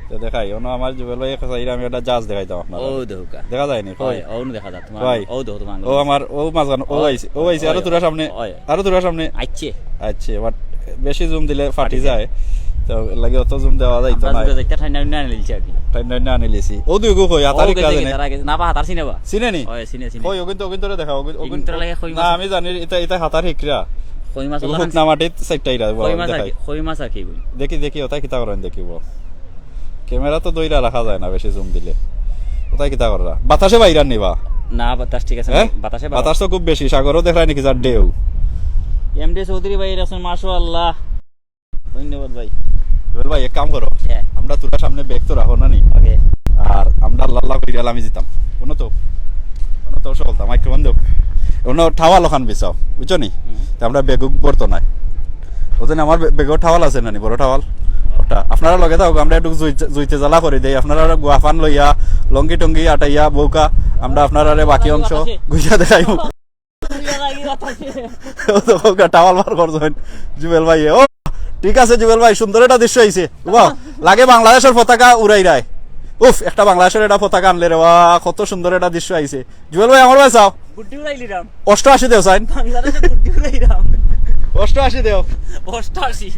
তো দেখাই, অনো আমার জুবেল ভাই এক সাইডে আমি একটা জাহাজ দেখাইতাম আপনারা। ও দেখুকা। দেখা যায়নি, কই? হয়, ও দেখা যায়, তোমার কই? ও দেখো, তোমার ও আমার, ও মাঝখানে, ও ও, আইছে, ও আইছে, আরো ওই, তোরা সামনে, ওই। আরো তোরা সামনে। আইছে। আইছে, but বেশি জুম দিলে ফাটি ফাটি যায়। যায়। তো এর লাগি অত জুম দেওয়া যাইতো আমরা না। দুটো দেখতে ঠান্ডা উন্ডা আনিলিছি আর কি। ঠান্ডা উন্ডা আনিলিছি। ও দুই গো কই, ও হাতারি গেছে কাজে কি, নে। তারা গেছে। না, বা হাতার চিনে বা। চিনে নি? ওই, চিনে, চিনে। কই, ওগুন তো, ওগুন তোরে দেখাও, ওগুন, ওগুন ওগুন তোরা লাগে কই না, মাছ? আমি জানি, এটা, এটা হাতার হিকরা। কই মাছ ওগুন ওলা হুকনা মাটিত সাইডটা ইরা, কই মাছ আর দেখাই। কি, কই মাছ আর কি কই? দেখি, দেখি, ওটা কিতা করেন দেখিব। ক্যামেরা তো দইরা রাখা যায় না বেশি জুম দিলে। ওটাই কিতা কররা? বাতাসে বাইরার নিবা? না, বাতাস ঠিক আছে, হ্যাঁ? বাতাসে বাতাস তো খুব বেশি, সাগরও দেখায় নাকি যার ঢেউ। এমডি চৌধুরী ভাই আছেন, মাশাআল্লাহ। ধন্যবাদ ভাই। জুয়েল ভাই, এক কাম করো। হ্যাঁ। আমরা তোরা সামনে ব্যাগ তো রাখো না নি? ওকে। আর আমরা আল্লাহ আল্লাহ কইরা আমি জিতাম। কোনো তো, কোনো তো সফলতা, মাইক্রোফোন দেও। অন্য টাওয়াল ওখান বিছাও, বুঝছো নি? হুম। তে আমরা ব্যাগ ভরতো নাই। ওজন্য আমার বে-, ব্যাগর টাওয়াল আছে না নি, বড় টাওয়াল? ওটা। আপনারা লগে থাকো, আমরা একটু জুই-, জুইতে জ্বালা করি দেই। আপনারা গুয়াফান লইয়া, লঙ্গি টঙ্গি আটাইয়া, বউকা, আমরা আপনারারে বাকি অংশ গুইয়া দেখাইমু। ও তো বউকা টাওয়াল বার করছেন, জুবেল ভাই। ও, ঠিক আছে জুবেল ভাই, সুন্দর একটা দৃশ্য আইছে। বাহ, লাগে বাংলাদেশের পতাকা উড়াইরায়। উফ, একটা বাংলাদেশের একটা পতাকা আনলে রে, বাহ, কত সুন্দর একটা দৃশ্য আইছে। জুয়েল ভাই, আমার ভাই চাও। গুড্ডি উড়াইলিরাম। অষ্টআশি দেও, সাইন। বাংলাদেশে গুড্ডি উড়াইরাম। অষ্টআশি দেও। অষ্টআশি।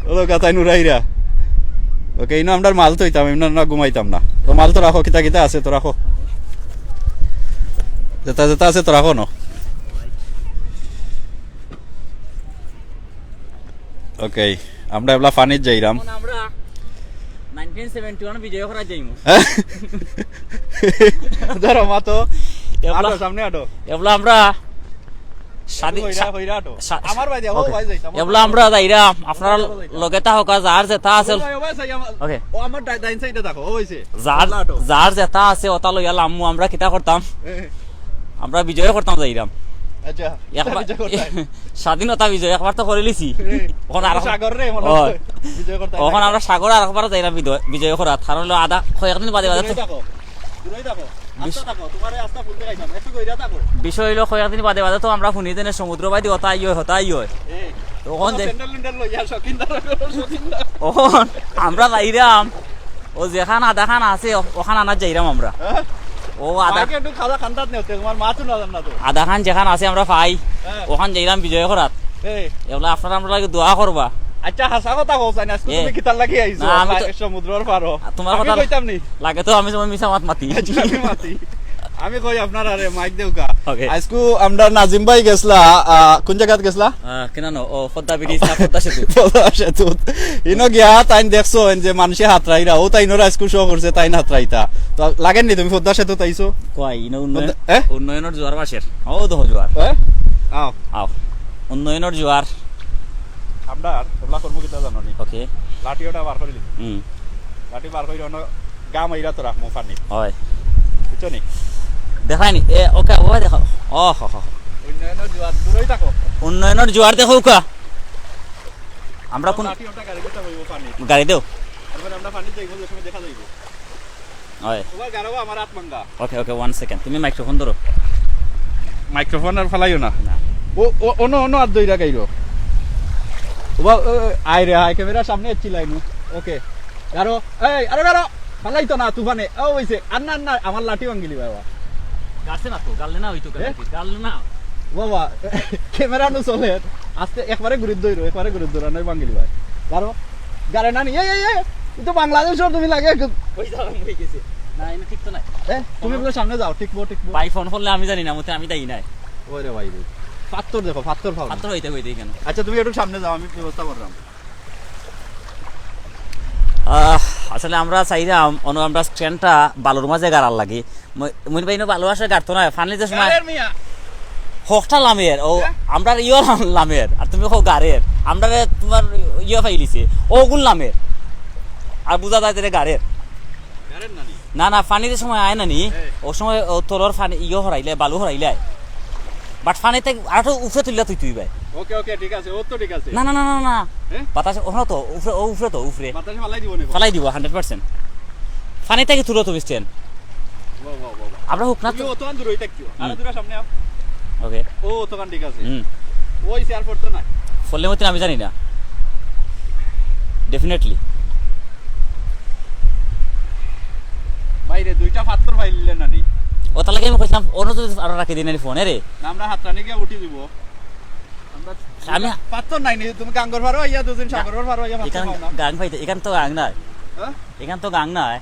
ও তো গাতাইন উড়াইরা। ওকে, ইনো আমরা মাল থইতাম, ইনো না ঘুমাইতাম না। তো মাল তো রাখো, কিতা কিতা আছে তো রাখো। যেটা যেটা আছে তো রাখো না। ওকে, আমরা এবলা ফানিত যাইরাম। এখন আমরা নাইনটিন সেভেন্টি ওয়ান বিজয় করা যাইমু। ধরো মা তো। এবলা, আটো, সামনে আটো। এবলা আমরা স্বাধীন, হইরা, হইরা আটো। সা-, আমার ভাই দিয়া, ও ওকে। ভাই যাইতাম, এবলা আমরা যাইরাম, আপনারা যাইতাম। লগে তা হোকা, যার যেতা আছে। ও ভাই, ও ভাই, সাই আমার, ওকে। ও আমার ডাই-, ডাইন সাইডে থাকো, ও হইছে। যার, আল্লাহ আটো। যার যেতা আছে, ওটা লইয়া লামু, আমরা কিতা করতাম? এ। আমরা বিজয় করতাম যাইরাম। আচ্ছা, একবার বিজয় করতাম। স্বাধীনতা বিজয় একবার তো করিলিছি। হুম। এখন আর সাগর রে, মনে হয়। বিজয় করতাম। এখন আমরা সাগর আর একবার যাইরাম বিজয়, বিজয় করাত। কারণ হলো আধা, কয়েকদিন বাদে বাদে তো দূরেই থাকো, দূরেই থাকো। বিশ- আস্তা থাকো, তোমারে আস্তা ফুল দেখাইতাম। একটু কইরা থাকো। বিষয় হইলো কয়েকদিন বাদে বাদে তো আমরা হুনি দেনে সমুদ্র বাদি হতাই হয়, হতাই হয়। এই, তখন তোমার যে স্যান্ডেল ল্যান্ডেল লইয়া শৌখিন দাঁড়া করো, শৌখিন দাঁড়া। এখন আমরা যাইরাম, ও যেখান আধাখান আছে, ও-, ওখান আনাত যাইরাম আমরা। হ্যাঁ? ও আধা মাইকে একটু খাদা খান্দাত নেওতে, তোমার মা তো না জান না তো। আধাখান যেখান আছে আমরা পাই, হ্যাঁ। ওখান যাইরাম বিজয় করাত। এই। এবলা আপনারা আমরা লাগি দোয়া করবা। আচ্ছা, হাছা কথা কও, জানি আজকে এ। তুমি কিতার লাগি আইছো? না, আমি তো সমুদ্রর পারো। তোমার আমি কথা কইতাম নি। লাগে তো আমি তোমার মিছা মাত মাতি। আচ্ছা, আমি মাতি। আমি কই আপনারারে মাইক দেউকা। ওকে। আজকু আমরা নাজিম ভাই গেছলা, আহ, কোন জায়গাত গেছলা? আহ, কেন ন? ও, পদ্মা ব্রিজ না পদ্মা সেতু? পদ্মা সেতু। ইনো গিয়া তাইন দেখছো যে মানুষে হাতরাইরা, ও তাই ইনোরা আজকু শো করছে, তাইন হাতরাইতা। তো লাগেননি তুমি পদ্মা সেতু তাইছো? কই, ইনো উন্নয়ন, পদ্মা, এ? উন্নয়নের জোয়ার বাসের। ও দেখো জোয়ার। এ? আও। আও। উন্নয়নের জোয়ার। আমরা ওলা কর্ম কিতা জানো নি? ওকে। লাঠি ওটা বার করি দিবি। হুম। লাঠি বার করি অন্য গাম আইরা তো রাখমু পানি। হয়। বুঝছো নি? দেখায়নি? এ, ওকে, ওকে দেখাও। ও, হ, হ, হ। উন্নয়নের জোয়ার, দূরই থাকো। উন্নয়নের জোয়ার দেখো ওকা। আমরা কোন লাঠি ওটা গাড়ি দিতে হইব পানি। গাড়ি দেও। তারপরে আমরা পানি যাইব, যে সময় দেখা যাইব। হয়। ওবা গারো আমার হাত ভাঙ্গা। ওকে, ওকে, one second। তুমি মাইক্রোফোন ধরো। মাইক্রোফোন আর ফালাইও না। না। ও, ও, অনো, অনো হাত ধইরা গাইরো। ওবা, ও, ও, আয় রে, আয়, ক্যামেরার সামনে এসছি লাইনু। ওকে। গারো, এই, আরে গারো। ফালাইতো না, তুফানে। ও, হইছে। আর না, আর না, আমার লাঠি ভাঙ্গিলি বাবা। গাছে না তো, গাললে না হইতো, এ? গাললে না। বাবা, ক্যামেরা নু চলে। আস্তে একবারে ঘুরিত ধইরো, একবারে ঘুরিত ধইরো, নয় ভাঙ্গিলি ভাই। গারো। গারে না নি, এই, এই, এই। ই তো বাংলাদেশর, তুমি লাগে একদম। ওই যাওয়া হয়ে গেছে। না, এনে ঠিক তো নাই। এ, তুমি বলে সামনে যাও, টিকবো, টিকবো। ভাই ফোন করলে আমি জানি না, মতে আমি দেই নাই। ওরে ভাই রে। পাত্তর দেখো, পাত্তর পাও না। পাত্তর হইতে হইতে কেন? আচ্ছা, তুমি একটু সামনে যাও, আমি ব্যবস্থা করলাম। আহ, আসলে আমরা চাইলাম অন্য আমরা স্ট্যান্ডটা বালুর মাঝে গাড়ার লাগি। ম- মইন ভাই, ইনো বালু আসে গাড়তো না, ফানি যে সময় গাড়ের মিয়া। হকটা লামের, ও আমরা ইয়ো লাম- লামের, আর তুমি কও গাড়ের, আমরা তোমার ইয়ো ফাইলিছে, ওগুন লামের। আর বুঝা যায় যে গাড়ের। গাড়ের নানি। না, না, ফানি যে সময় আয় না নি, হ্যাঁ। ও সময় ও তলর ফানি ইয়ো হরাইলে, বালু হরাইলে আয়। বাট ফানিতে আর তো উফরে তুললা তুই তুই ভাই। ওকে, ওকে, ঠিক আছে, ও তো ঠিক আছে। না, না, না, না, না। হ্যাঁ? বাতাস ওখানে তো উফরে, ও উফরে তো উফরে। বাতাসে ফালাই দিব নে। ফালাই দিব হান্ড্রেড পার্সেন্ট। ফানি থেকে তুলো তুমি স্ট্যান্ড। বাহ, বাহ, বাহ, বাহ। আমরা হুকনা তুমি তো অতখান দূরই থাকছো। আরো হুম। দূরে সামনে আও। ওকে। ও অতখান ঠিক আছে। হুম। ওই চেয়ার পড়তো না। ফলে মতে আমি জানি না। ডেফিনেটলি। বাইরে দুইটা পাত্তর ফাইলিলে নানি। ও তাহলে কি আমি কইছিলাম, অন্য যদি আরো রাখি দিন ফোনে রে। না, আমরা হাতটা নিয়ে গিয়ে উঠি দিব। আমরা আমি পাত্তর নাই নি, তুমি গাঙ্গর পারো আইয়া দুদিন সাগরর পারো আইয়া পাত্তর এখান পাও না। গাং পাইতে, এখান তো গাং নাই। হ্যাঁ? এখান তো গাং নাই।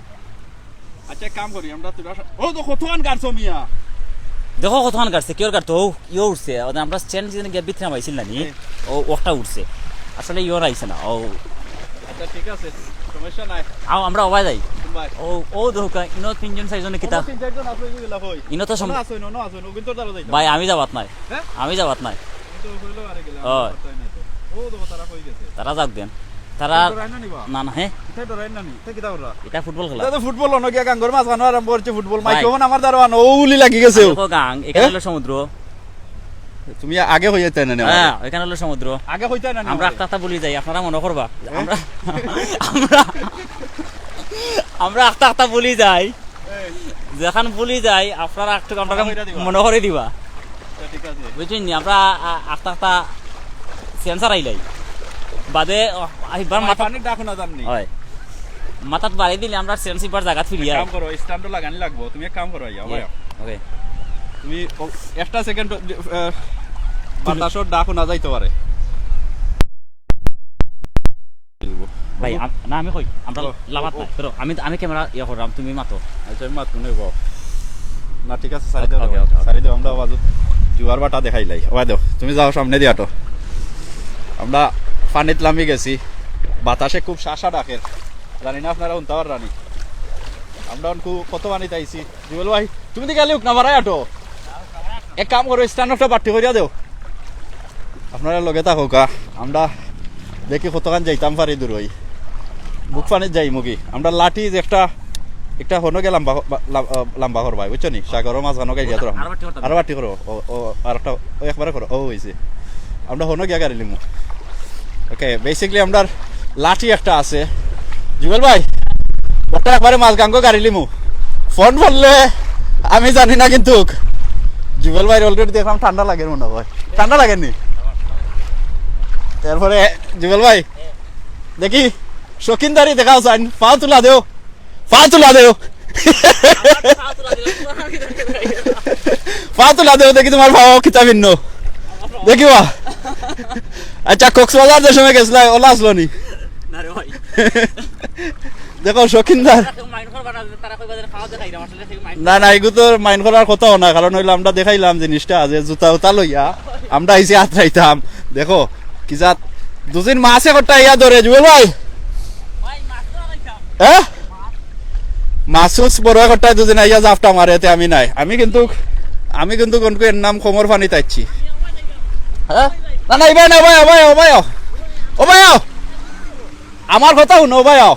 আচ্ছা, এক কাম করি, আমরা তোরা সা-, ও তো কতখান গাড়ছো মিয়া। দেখো কতখান গাড়ছে, কিওর গাড়তো, ও ইয়ো উঠছে। ওদের আমরা স্ট্যান্ড যেদিন গিয়ে বিক্রি নামাইছিল না নি, হ্যাঁ। ও ওটা উঠছে। আসলে ইয়ো আইছে না, ও আচ্ছা, ঠিক আছে, সমস্যা নাই। আও আমরা ওবায় যাই। ভাই। ও, ও দেখো, ইনো তিনজন চাইরজনে কিতা? অন্য তিন চারজন আছে, ওইগুলো কই? ইনো তো সম- না আছে, অন্য আছে, অন্য কিন্তু তারা যাইতাম। ভাই, আমি যাবাত নাই। হ্যাঁ? আমি যাবাত নাই। কিন্তু ওগুলো আরে গেলাম, ও। পাত্তাই নাই তো। ও দেখো, তারা কই গেছে? তারা যাক দেন। তারা ডরাই না নিবা? না, না, হ্যাঁ। এটা ডরাই না নি? এটা কিতা কররা? এটা ফুটবল খেলা। এটা তো ফুটবল অনো গিয়া গাঙ্গর মাঝখানো আরম্ভ করছে ফুটবল। ভাই। মাইক্রোফোন আমার দ্বারা আনো, ও উলি লাগি গেছে। দেখো গাং, এখানে হ্যাঁ? হলো সমুদ্র। তুমি আগে হইয়া তাই না নেওয়া? হ্যাঁ, এখানে হলো সমুদ্র। আগে হইতা না নি? আমরা একটা কথা বলি যাই, আপনারা মনে করবা। হ্যাঁ? আমরা আমরা আমরা একটা একটা বলি যাই। এই, যেখান বলি যাই, আপনারা একটু আমরা মনে করিয়া দিবা। মনে করে দিবা। আচ্ছা, ঠিক আছে। বুঝছেন নি? আমরা আ, একটা একটা সেন্সার আইলাই। বাদে, ও, আইবার ভাই, মাথা পানির ডাক না জাননি। হয়। মাথাত বাড়ি দিলে আমরা সেন্স ইবার জায়গাত ফিরি এক আই। কাম করো, স্ট্যান্ডও লাগানি লাগবো। তুমি এক কাম করো, আইয়া, ভাইয়া। ওকে। তুমি ও, একটা সেকেন্ড, আহ, বাতাসর ডাক না যাইতে পারে। ভাই, আম- না, আমি কই, আমরা ও, লাভাত ও। নাই। ধরো, আমি আমি ক্যামেরা ইয়ে করলাম, তুমি মাতো। আচ্ছা, আমি মাতমু নে, বাও। না, ঠিক আছে, সারি ওকে, দাও। ওকে, ওকে, ওকে। সারি দাও, আমরা আওয়াজ জুয়ার বাটা দেখাইলাই। ওবা দেও, তুমি যাও সামনে দিয়া আটো। আমরা পানিত লামি গেছি, বাতাসে খুব শাসা ডাকের। জানি না আপনারা হুনতা পাররা নি। আমরা অনকু কত পানিত আইছি। জুয়েল ভাই, তুমি তো গেলে উকনা মারাই আটো। এক কাম করো, স্ট্যান্ড একটা বাট্টি করিয়া দেও। আপনারা লগে থাকউক্কা, আমরা দেখি কতখান যাইতাম পারি দূরই। বুক পানিত যাইমুগি। আমরা লাঠি যে একটা, একটা হনো গিয়া লাম্বা, বা-, লা-, আহ, লাম্বা করবায়, বুঝছো নি? সাগরর মাঝখানো গেলিয়া তো আরো বাট্টি করতাম। আরো বাট্টি করো। ও, ও, আর একটা, ও, একবারে করো। ও, হইছে। আমরা হনো গিয়া গাড়ি লিমু। ওকে, basically আমরার লাঠি একটা আছে। জুয়েল ভাই, ওটা একবারে মাঝগাঙ্গো গাড়ি লিমু। ফোন বললে আমি জানি না, কিন্তু জুয়েল ভাইর already দেখলাম ঠান্ডা লাগে মনে হয়। ঠান্ডা লাগেনি? এরপরে জুয়েল ভাই, দেখি, শৌখিনদারি দেখাও চাইন, পাও তুলা দেও, পাও তুলা দেও, পাও তুলা দেও, দেখি তোমার পাও কিতা ভিন্ন। দেখিবা। আচ্ছা, কক্সবাজার যে সময় গেছিলা, ওলা আসলো নি? না রে ভাই। দেখো, শৌখিনদার। কেউ মাইন্ড করবা না, তারা কইবা যে খাওয়া দেখাই না, আসলে কেউ মাইন্ড না, না, এগু তো মাইন্ড করার কথাও না, কারণ হইলো আমরা দেখাইলাম জিনিসটা যে জুতা উতা লইয়া আমরা আইছি আতরাইতাম। দেখো, কি জাত দুদিন মাছে কটা ইয়া ধরে, জুয়েল ভাই? ভাই, মাছ তো আড়াইতাম। হ্যাঁ? মাসুস বড় একটা দুদিন আইয়া জাফটা মারে, এতে আমি নাই। আমি কিন্তু, আমি কিন্তু কোনকু এর নাম কোমর পানি তাইছি। হ্যাঁ? না, না, ইবাই না, ওবাই, ওবাই, ওবাই, ওবাই। আমার কথা হুনো, ওবাই আও।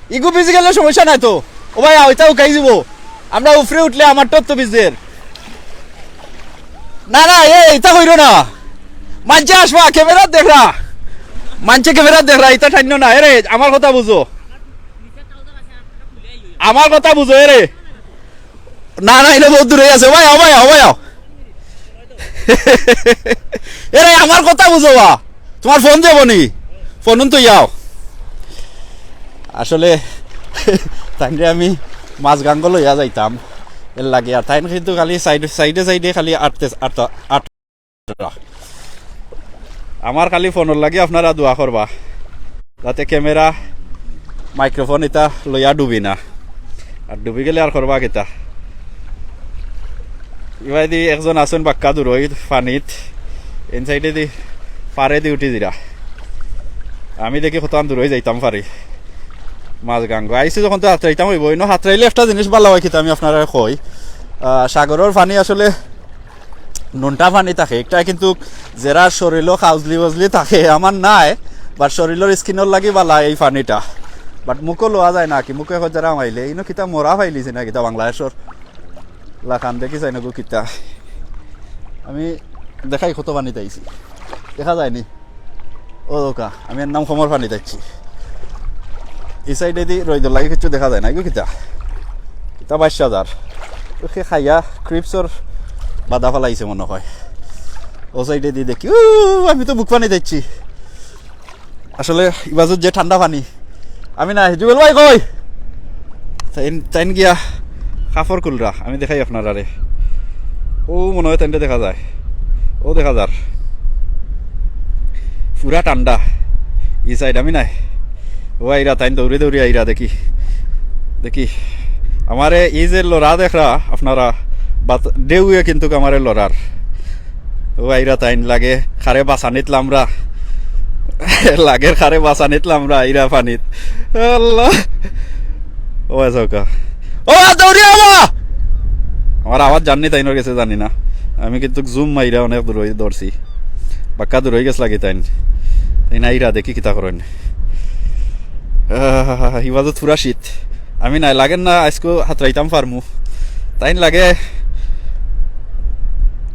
ইগু ভিজি গেলে সমস্যা নাই তো। ওবাই আও, ইতা হুকাই যিবো। আমরা উফরে উঠলে আমার তো ভিজের। না, না, এ, ইতা কইরো না। মানষে আসবা, ক্যামেরাত দেখরা। মানষে ক্যামেরাত দেখরা, ইতা টাইন্য না। এরে, আমার কথা বুঝো। আমার কথা বুঝো, এরে। না, না, ইনো বহুত দূরে আছে। ওবাই আও, ওবাই আও, ওবাই আও। এরে, আমার কথা বুঝো বা। তোমার ফোন দেবো নি? ফোন তো ইয়াও। আসলে, তাইনরে আমি মাঝগাঙ্গো লইয়া যাইতাম, এর লাগি। আর তাইন কিন্তু খালি সাইড, সাইডে সাইডে খালি আটতে, আটতা, আট। আমার খালি ফোনর লাগি আপনারা দোয়া করবা। যাতে ক্যামেরা, মাইক্রোফোন ইতা লইয়া ডুবি না। আর ডুবি গেলে আর করবা কিতা? ইবায়দি একজন আছইন বাক্কা দূরই পানিত, ইন সাইডেদি পারেদি উঠি দিরা। আমি দেখি কতখান দূরই যাইতাম পারি। মাঝ গাঙ্গো আইছি যখন তো হাতরাইতাম অইবো। ইনো হাতরাইলে একটা জিনিস ভালা অয় কিতা আমি আপনারারে কই, আহ, সাগরর পানি আসলে নুনটা পানি থাকে, একটা কিন্তু যেরা শরীরও খাউজলি বজলি থাকে, আমার নাই, বাট শরীরর স্কিনর লাগি ভালা এই পানিটা। বাট মুখো লওয়া যায় না কি, মুখো এখন যারা মাইলে, ইনো কিতা মরা পাইলিছি না কিতা বাংলাদেশর লাখান দেখি চাই না গো কিতা। আমি দেখাই কত পানিত আইছি, দেখা যায়নি। ও দোকা, আমি এর নাম কমর পানিত আইছি। এই সাইডেদি রইদর লাগি কিচ্ছু দেখা যায় না গো কিতা। কিতা বাইশ হাজার। ওকে খাইয়া ক্রিপসর বাদা ফালাইছে মনে হয়। ও সাইডেদি দেখি, উ, আমি তো বুক পানিত আইছি। আসলে ইবাজুত যে ঠান্ডা পানি। আমি না, জুবেল ভাই কই? তাইন, তাইন গিয়া কাপড় খুলরা, আমি দেখাই আপনারারে। ও মনে হয় তাইনটা দেখা যায়, ও দেখা যার। পুরা ঠান্ডা। ই সাইড আমি নাই। ও আইরা, তাইন দৌড়ি দৌড়ি আইরা, দেখি, দেখি। আমারে এই যে লড়া দেখরা আপনারা, বাত-, ঢেউয়ে কিন্তু আমারে লড়ার। ও আইরা তাইন, লাগে খারে বাসানিত লামরা। লাগে খারে বাসানিত লামরা, আইরা পানিত। আল্লাহ। ও আচ্ছা, ওকা। ও, দৌড়ি আবা! আমার আওয়াজ জাননি তাইনর গেছে জানি না। আমি কিন্তু জুম মাইরা অনেক দূর অই-, দৌড়ছি। বাক্কা দূর অই গেছ লাগি তাইন। তাইন আইরা দেখি কিতা করইন। আহ, ইবাজুত পুরা শীত। আমি নাই, লাগের না, আইজকু হাতরাইতাম পারমু। তাইন লাগে,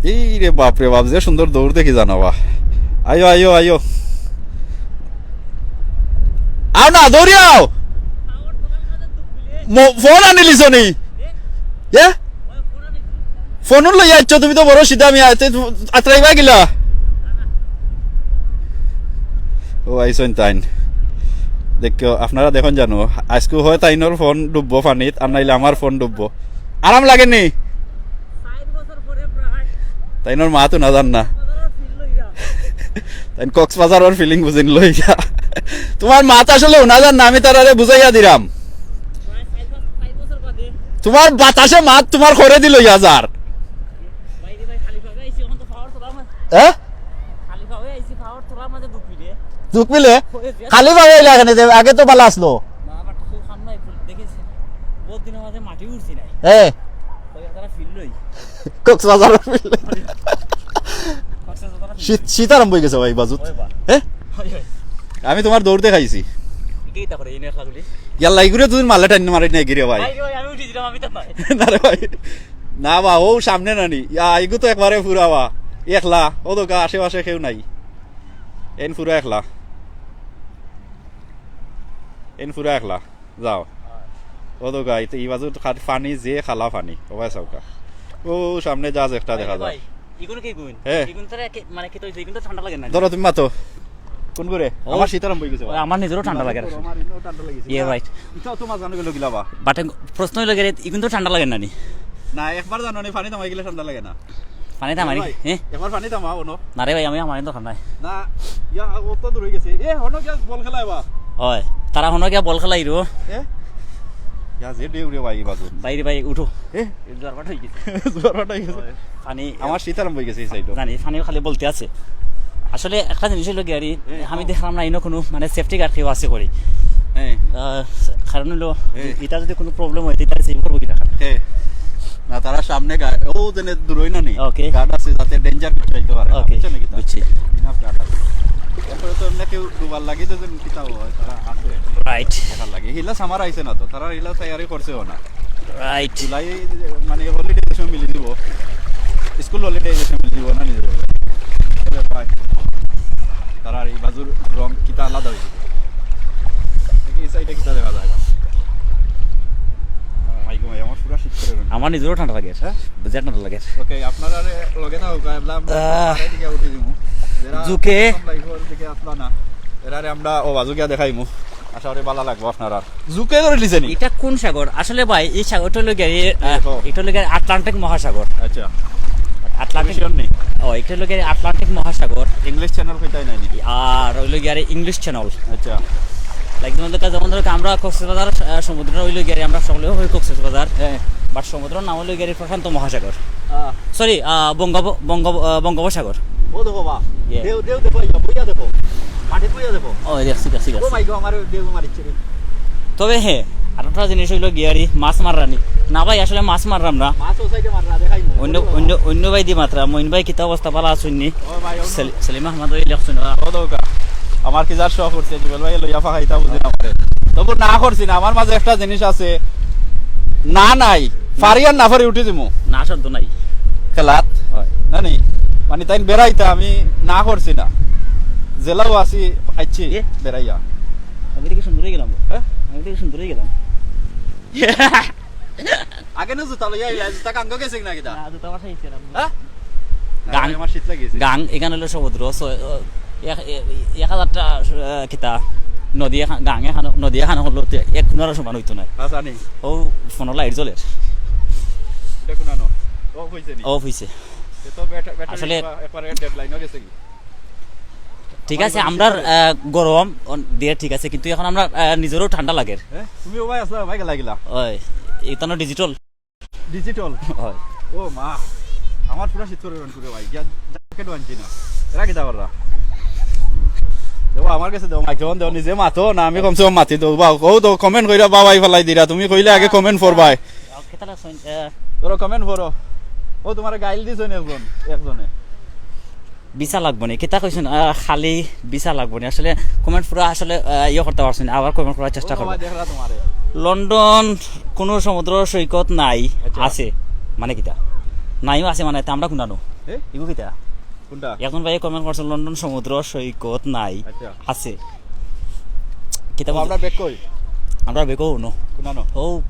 এই রে বাপ রে বাপ, যে সুন্দর দৌড় দেখি জানাবা। আইও, আইও, আইও। আও না, দৌড়ি আও। মো-, ফোন আনিলিছ নি? এ? ফোন লইয়া আইছো তুমি তো বড় সিধা মিয়া, তে আতরাইবা কিলা? ও আইছইন তাইন। দেখিও, আপনারা দেখইন জানো, আইজকু হয় তাইনর ফোন ডুববো পানিত, আর নাইলে আমার ফোন ডুববো। আরাম লাগে নি? তাইনর মাত হুনা যার না। তাইন কক্সবাজারর ফিলিং বুঝিন লইয়া। তুমার মাত আসলে হুনা যার না, আমি তারারে বুঝাইয়া দিরাম। তুমার বাতাসে মাত তুমার খরেদি লইয়া যার। হ্যাঁ? দুখ মিলে? খালি পায়ে আইলা কেনে? আগে তো ভালা আছলো। হ্যাঁ। কক্সবাজার ফিল। শীত, শীত আরম্ভ অই গেছে ভাই, বাজুত। হ্যাঁ? আমি তুমার দৌড় দেখাইছি। ইয়াল্লা, ইগুরে দুদিন মারলে টাইন মারি নাই গিরে ভাই। না রে ভাই। না বা, ও সামনে না নি। ইয়া, ইগু তো একবারে ফুরা বা। একলা। ও তো গা আশেপাশে কেউ নাই। এন ফুরা একলা। এন ফুরা একলা। যাও। ও তো গা, ই বাজু খা-, পানি যে খালা পানি। ও ভাই সাউকা। ও সামনে জাহাজ একটা দেখা যায়। ইগুন কি গুন? হ্যাঁ। ইগুন তো রে-, মানে কি তো ইগুন তো ঠান্ডা লাগে না। ধরো তুমি মাতো। কোন করে? ও। আমার শীত আরম্ভ অই গেছে ভাই। আমার নিজেরও ঠান্ডা লাগে। আমার ইনো ঠান্ডা লাগিছে। ইয়ে, রাইট। ইটাও তো মাঝখানে গেল গিলা বা। বাটে প্রশ্ন অইলো গেলে, ইগুন তো ঠান্ডা লাগে না নি? না, একবার জানো নি, পানি থামাই গেলে ঠান্ডা লাগে না। পানি থামাই? ভাই, হ্যাঁ? একবার পানি থামা, অনো। না রে ভাই, আমি আমার দরকার নাই। না, ইয়া, ও তো দূর অই গেছে। এ, হনো গিয়া বল খেলায় বা? হয়, তারা হনো গিয়া বল খেলাইরো। এ? ইয়া, যে ঢেউ রে ভাই, বাজু। ভাই রে ভাই, উঠো। এ? জোয়ার ভাটা অই গেছে। জোয়ার ভাটা অই গেছে। হয়। পানি আমার শীত আরম্ভ অই গেছে এই সাইডো। জানি, পানি খালি বলতে আছে। আসলে একটা জিনিস অইলো গিয়া রে, এ, আমি ও। দেখলাম না, ইনো কোনো মানে সেফটি গার্ড কেউ আছে করি। হ্যাঁ। আহ, কারণ অইলো, এ। ইটা যদি কোনো প্রবলেম অয়, তে ইটা সেভ করবো কিনা? হ্যাঁ। না, তারা সামনে গা-, ও যেন দূর অই না নি। ওকে। গার্ড আছে, যাতে ডেঞ্জার কিছু অইতে পারে না। ওকে, বুঝছো নি কিতা? বুঝছি। Enough গার্ড আছে। এরপরে তো এমনি কেউ ডুবার লাগি যদি কিতা অয়, তারা আছে। রাইট। দেখার লাগি। হিলা সামার আইছে না তো, তারা হিলা তৈয়ারি করছেও না। রাইট। জুলাই মানে হলিডে যে সময় মিলি দিব, স্কুল হলিডে যে সময় মিলি দিব না নিজে বলবে। তবে ভাই, তারা এই বাজুর রং কিতা আলাদা অই গেছে। দেখি এই সাইডে কিতা দেখা যায়। ও মাই গো, আমার পুরা শীত করে রইল। আমার নিজেরও ঠান্ডা লাগে। হ্যাঁ? বুঝে ঠান্ডা লাগে। ওকে, আপনারা লগে থাকো, আমরা আহ। এদিকে উঠে দিব। যারা জুকে। প্রথম লাইভর দিকে আসলা না, এরারে আমরা ও বাজু গিয়া দেখাইমু। আশা করি ভালা লাগবো আপনারা। জুকে ধরে লিছে নি? এটা কোন সাগর? আসলে ভাই, এই সাগরটা অইলো গিয়া, আহ, দেখো। এটা অইলো গিয়া আটলান্টিক মহাসাগর। আচ্ছা। আটলান্টিক। English নি? ও, এটা অইলো গিয়া আটলান্টিক মহাসাগর। English channel কইতাই নাই নি? আর অইলো গিয়া আরে English channel। আচ্ছা। লাইক তোমাদের কাছে, যেমন ধরো কি আমরা কক্সবাজার, আহ, সমুদ্র হইলো গিয়া আমরা সকলে হই কক্সবাজার। হ্যাঁ। বাট সমুদ্রর নাম হইলো গিয়া প্রশান্ত মহাসাগর। আহ। সরি, আহ, বঙ্গোপ-, বঙ্গোপ-, আহ, বঙ্গোপসাগর। ও দেখো বা। ইয়ে। দেও, দেও, দেখো, ইয়া, বইয়া দেখো। মাটি বইয়া দেখো। ও, দেখছি, দেখছি, ও দেখছি। মাই গো, আমার দেও মারিচ্ছে রে। তবে হ্যাঁ, আর একটা জিনিস হইলো গিয়ারি মাছ মাররানি। না ভাই, আসলে মাছ মাররাম না। মাছ ও সাইডে মাররা, দেখাই না। অন্য, অন্য, অন্য ভাই দি মাত্রা, মইন ভাই কিতা অবস্থা, ভালা আছইন নি? ও ভাই, অন্য সেল-, সেলিম আহমদ ওই লেখছইন, ওরা। ও দৌকা। আমার কি যার শখ করছে, জুবেল ভাই লইয়া ফাঁকাইতা বুঝি না পারে। তবু না করছি না, আমার মাঝে একটা জিনিস আছে। না নাই, ফারি আর না ফারি উঠি দিমু। না শব্দ নাই। খেলাত? হয়। না নি? মানে তাইন বেড়াইতা আমি না করছি না। জেলাও আছি, আইছি এ? বেড়াইয়া। আমি দেখি সুন্দর হয়ে গেলাম। হ্যাঁ? আমি দেখি সুন্দর হয়ে গেলাম। আগে না জুতা লইয়া আইলা, জুতা কাঙ্গো গেছে না কিতা? না, জুতা বাসায় আইছে না। হ্যাঁ? গাং, আমার শীত লাগিছে। গাং, এখান হইলো সমুদ্র, so, আহ, এক, এ-, এক হাজারটা, আহ, কিতা, নদী এখান, গাং এখান, নদী এখান হলো তে এক কুনারও সমান হইতো না। আচ্ছা, নি। ও, ফোনর লাইট জ্বলের। এটা কুনানো? অফ হইছে নি? অফ হইছে। এ তো ব্যাট-, ব্যাটারি আসলে একবার, একবারে ডেড লাইনও গেছে কি? ঠিক আছে, আমার আমরার, আহ, গরম অন-, দিয়ে ঠিক আছে, কিন্তু এখন আমরা, আহ, নিজেরও ঠান্ডা লাগের। হ্যাঁ? তুমি ও ভাই আসলা, ভাই গেলা গেলা। ওই, এটা না ডিজিটাল। ডিজিটাল? হয়। ও মা, আমার পুরা শীত করে রন করে ভাই, গিয়া জ্যাকেট আনছি না। এরা কিতা কররা? দেও, আমার কাছে দেও, মাইক্রোফোন দেও, নিজে মাতো না, আমি কমসে কম মাতি দেও। বা, ও তো কমেন্ট কইরা বাবাই ফালাই দিরা, তুমি কইলে আগে কমেন্ট পড়বাই। আহ, কেতা লাগছইন? আহ, ধরো কমেন্ট পড়ো। ও তোমার গাইল দিছইন একজন, একজনে। ভিসা লাগবো নি? কিতা কইছইন? আহ, খালি ভিসা লাগবো নি? আসলে কমেন্ট পুরা আসলে, আহ, ইয়ে করতে পারছি না, আবার কমেন্ট করার চেষ্টা ও বাবা, করবো। দেখরা তোমারে। লন্ডন কোনো সমুদ্র সৈকত নাই, আচ্ছা। আছে। মানে কিতা? নাইও আছে মানে, তে আমরা কুনানো? এ? ইগু কিতা? কোনটা? এখন ভাই কমেন্ট করছে, "লন্ডন সমুদ্র সৈকত নাই।" আচ্ছা। আছে। কিতা ও, বুঝ-, আমরা ব্যাক কই? আমরা ব্যাকও হুনো। কুনানো? ও।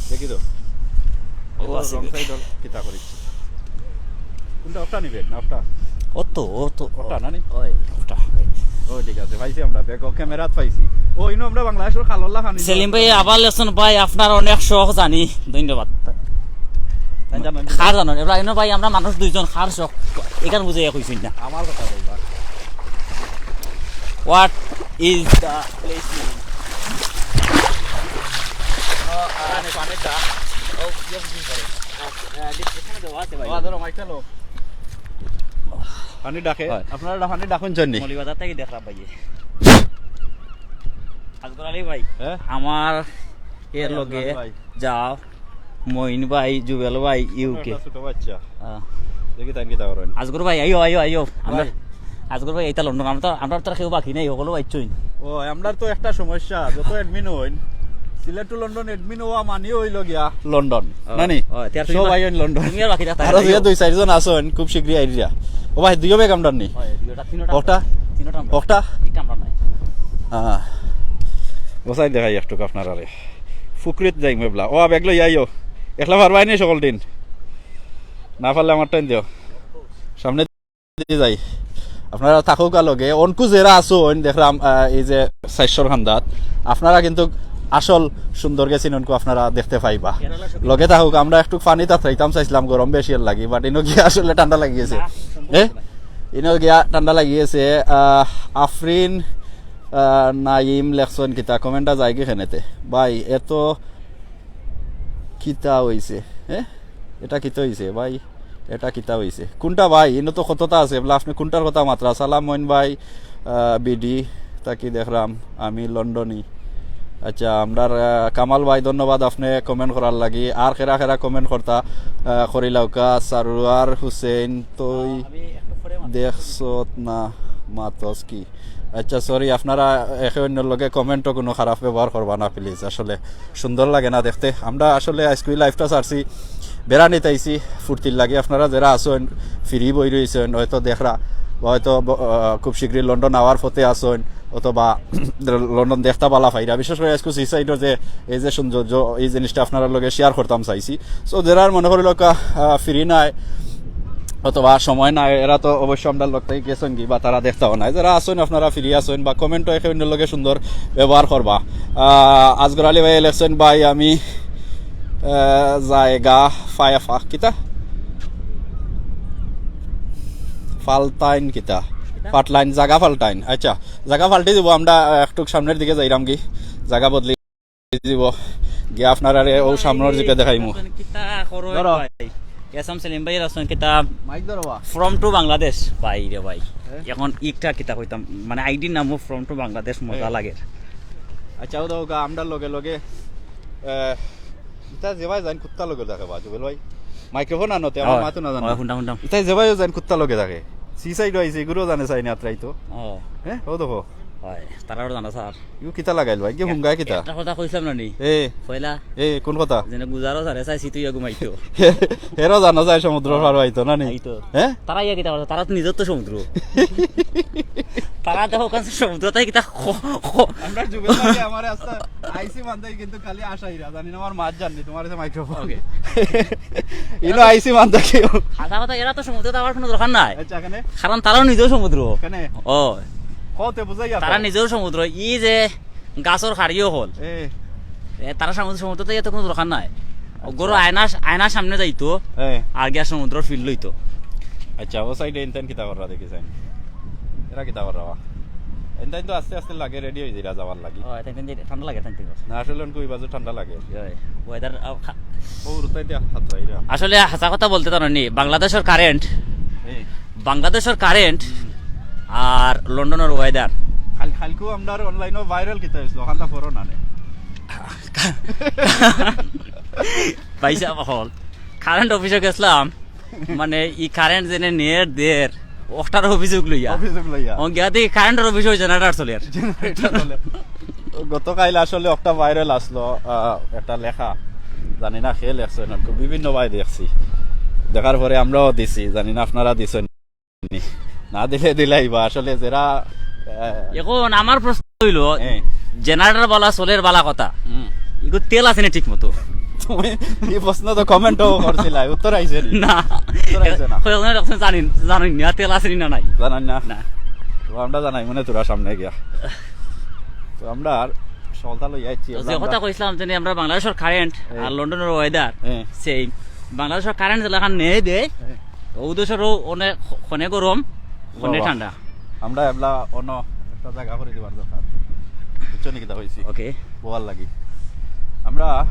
দেখি তো। ও, ও আছে রং ব্যাক। সাইড কিতা করি? কোনটা, ওটা নিবে না ওটা? ও তো, ও তো। ওটা না নি? ওই, ওটা। ও, ঠিক আছে, পাইছি আমরা ব্যাক। ও, ক্যামেরাত পাইছি। ও, ইনো আমরা বাংলাদেশর খালল্লা খানি। সেলিম ভাই, আবার লেখছইন ভাই, আপনার অনেক শখ জানি। ধন্যবাদ। তাই জানো, আমি কার জানো? এবার ইনো ভাই, আমরা মানুষ দুইজন, কার শখ? এখান বুঝে এক হইছইন না। আমার কথা বলবা। What is the place name? ও, আহ, পানির দা। ও, ইয়ে বুঝি পারে। আহ, description-এ দেওয়া আছে ভাই। ও, ধরো, মাইকটা লো। পানি ডাকে। হয়। আপনারা পানি ডাকুন জন্য। মৌলভীবাজার থাকি দেখরা ভাই। আজগর আলী ভাই, হ্যাঁ? আমার এর ভাই, লগে আজগর আলী ভাই। যাও। মইন ভাই, জুবেল ভাই, ইউকে। একটা ছোট বাচ্চা। হ্যাঁ। দেখি তাইন কিতা করেন। আজগর ভাই, আইও, আইও, আইও। আমরা ভাই। আজগর ভাই, এইটা লন্ডন। আমরা তো, আমরা তো আর কেউ বাকি নাই, হকলউ আইছইন। ও, আমরা তো একটা সমস্যা, যত admin হইন, সিলেট to লন্ডন admin হওয়া মানে হইল গিয়া লন্ডন, ও, না নি? ও, তে আর তুমি সব বা-, আইন লন্ডন। তুমি আর বাকি থাকতা আরো না, দুই আইও। দুই চারজন আছইন, খুব শীঘ্রই আইরা। ও ভাই, দুইও ব্যাগ আমরার নি? হয়, দুইটা, তিনটা ওটা? তিনটা আমরা। ওটা? একটা আমরা নাই। হ্যাঁ। বসাই দেখাই একটুক আপনারারে। ফুকরিত যাই মেবলা। ও, ব্যাগ লই আইও। একলা পারবায় নি সকল দিন? না পারলে আমার টাইম দিও। সামনে দিয়ে যাই। আপনারা থাকুক আর লগে। অনকু যেরা আছইন, দেখরাম, আহ, এই যে সাইশর খান্দাত। আপনারা কিন্তু আসল সুন্দর গেছেন, অনকু আপনারা দেখতে পাইবা। লগে থাকুক, আমরা একটু পানি তাত খাইতাম চাইছিলাম, গরম বেশি এর লাগি, but ইনো গিয়া আসলে ঠান্ডা লাগি গেছে। না, সম্ভব এ? না। ইনো গিয়া ঠান্ডা লাগি গেছে। আহ, আফরিন, আহ, নাইম লেখছইন কিতা, কমেন্টটা যায় কি খেনেতে? ভাই, এত কিতা হইছে? হ্যাঁ? এটা কিতা হইছে ভাই? এটা কিতা হইছে? কোনটা ভাই? ইনো তো কতটা আছে। বলে আপনি কোনটার কথা মাতরা? সালাম মইন ভাই, আহ, বিডি, তাকি দেখরাম, আমি লন্ডনী। আচ্ছা, আমরার, আহ, কামাল ভাই, ধন্যবাদ আপনি কমেন্ট করার লাগি। আর খেরা খেরা কমেন্ট করতা, আহ, করিলাউকা, সারোয়ার হুসেন, তুই আমি একটু পরে মাতবো। দেখছত না মাতস কি? আচ্ছা, সরি, আপনারা একে অন্যর লগে কমেন্টও কোনো খারাপ ব্যবহার করবা না, প্লিজ। আসলে সুন্দর লাগে না দেখতে। আমরা আসলে আজকে লাইভটা ছাড়ছি, বেড়ানিত আইছি, ফুর্তির লাগি। আপনারা যেরা আছইন, ফ্রি বই রইছইন, হয়তো দেখরা, বা হয়তো ব-, আহ, খুব শীঘ্রই লন্ডন আওয়ার পথে আছইন, অথবা লন্ডন দেখতা বালা পাইরা। বিশেষ করে আজকে সি সাইডর যে এই যে সৌন্দর্য, এই জিনিসটা আপনারার লগে শেয়ার করতাম চাইছি। So, যেরার মনে করিলাউকা, আহ, ফ্রি নাই, অথবা সময় নাই, এরা তো অবশ্য আমরার লগ থাকি গেছইন গি বা তারা দেখতাও নাই। যেরা আছইন আপনারা ফ্রি আছইন বা কমেন্টও একে অন্যর লগে সুন্দর ব্যবহার করবা। আহ, আজগর আলী ভাই লেখছইন, ভাই আমি, আহ, জায়গা ফায়াফা কিতা? ফালতাইন কিতা? পাল্টাইন, জাগা পাল্টাইন। আচ্ছা, জাগা পাল্টি দিব আমরা, আহ, একটু সামনের দিকে যাইরাম কি, জাগা বদলি দিব। গিয়া আপনারারে ও সামনের দিকে দেখাইমু। কিতা করো ধরো। ভাই? এস এম সেলিম ভাই আছেন কিতা? মাইক ধরো বা। From to Bangladesh. ভাই রে ভাই। হ্যাঁ? এখন ইকটা কিতা কইতাম, মানে আইডির নামও From to বাংলাদেশ, মজা হ্যাঁ। লাগে। আচ্ছা, ও দাও গা, আমরা লগে লগে, আহ, ইতা যেবায় যাইন কুত্তা লগে থাকে বা, জুবেল ভাই। মাইক্রোফোন আনতে, আমার হয়। মাতো না জানো। হয়, হুনতাম, হুনতাম। ইতা যেবায় যাইন কুত্তা লগে থাকে। সি সাইড হইছে, এগুলো জানে চাই না, আত্রাই তো। ও। হ্যাঁ, ও দেখো। হয়, তারাও জানা স্যার। ইউ কিতা লাগাইল ভাই? কি এ-, হুঙ্গা কিতা? একটা কথা কইছিলাম না নি? এ। পয়লা। এ, কোন কথা? যেন গুজারো স্যারে চাইছি তুই ঘুমাইতো। এরও জানা যায় সমুদ্র পার হইতো না নি? হইতো। হ্যাঁ? তারা ইয়া কিতা করছে? তারা তো নিজের তো সমুদ্র। তারা দেখো ওখানে সমুদ্র তাই কিতা খ-, খ-, আমরা জুবেল ভাই আমারে আস্তা আইসি মানতে কিন্তু খালি আশাইরা, জানি না আমার মাছ জাননি, তোমার কাছে মাইক্রোফোন। ওকে। ইনো আইসি মানতে কি? হাছা কথা, এরা তো সমুদ্র যাওয়ার কোনো দরকার নাই। আচ্ছা, এখানে? কারণ তারাও নিজেও সমুদ্র। এখানে? ও। কতে বুঝাই গেল? তারা নিজেও সমুদ্র। ই যে গাছর খাড়িও হল। এ। এ, তারা সমুদ্র, সমুদ্র তো ইয়ে তো কোনো দরকার নাই। আচ্ছা। গরু আয়না, আয়নার সামনে যাইতো, এ। আর গিয়া সমুদ্র ফিল লইতো। আচ্ছা, ও সাইডে ইনতান কিতা কররা দেখি চাইন। এরা কিতা কররা বা? ইনতান তো আস্তে আস্তে লাগে, রেডি হয়ে যাইরা যাওয়ার লাগি। ও, ইনতান, ইনতান ঠান্ডা লাগে, ইনতান ঠিক আছে। না, আসলে অনকু ওই বাজু ঠান্ডা লাগে। ওই, weather, আ, খা- ও, রুতাই দিয়া হাত রাইরা। আসলে হাছা কথা বলতে তার নি, বাংলাদেশের কারেন্ট, এ। বাংলাদেশের কারেন্ট হুম। আর লন্ডনের ওয়েদার। কাল-, কালকেও আমরার অনলাইনও ভাইরাল কিতা হইছিল, ওখানটা পড়ো না নে। পয়সা বহল। কারেন্ট অফিসে গেছিলাম, মানে, ই কারেন্ট যেনে নেট দের, ওটার অভিযোগ লইয়া। অভিযোগ লইয়া। ও গিয়া দেখি কারেন্টের অফিসে জেনারেটর চলের। জেনারেটর চলের। তো গতকাল আসলে একটা ভাইরাল আসলো, আহ, একটা লেখা, জানি না কে লেখছে, না, বিভিন্ন ভাই দেখছি, দেখার পরে আমরাও দিছি, জানি না আপনারা দিছেন নি। না দিলে দিলাই বা, আসলে যারা, আহ, এখন আমার প্রশ্ন হইল, হ্যাঁ। জেনারেটর বালা চলের বালা কথা, হুম। ইগো তেল আছে নি ঠিক মতো? তুমি এই প্রশ্ন তো কমেন্টও করছিলা, উত্তর আইছে নি? না। উত্তর আইছে না। কয়েকজনে রাখছেন জানি, জানি না, তেল আছে নি না নাই। জানেন না? না। তো আমরা জানাই মনে তোরা সামনে গিয়া। তো আমরা আর সলতা লই আইছি, তো আমরা, যে কথা আমরা কইছিলাম যে আমরা বাংলাদেশের কারেন্ট হ্যাঁ। আর লন্ডনের ওয়েদার হ্যাঁ। সেই বাংলাদেশের কারেন্ট যেলাখান নেই দে, হ্যাঁ। ও দেশেরও অনেক খনে গরম, খনে বাবা। ঠান্ডা। আমরা এবলা অন্য একটা জায়গা করে দিবার দরকার। বুঝছো নি কিতা কইছি? ওকে। বওয়ার লাগি। আমরা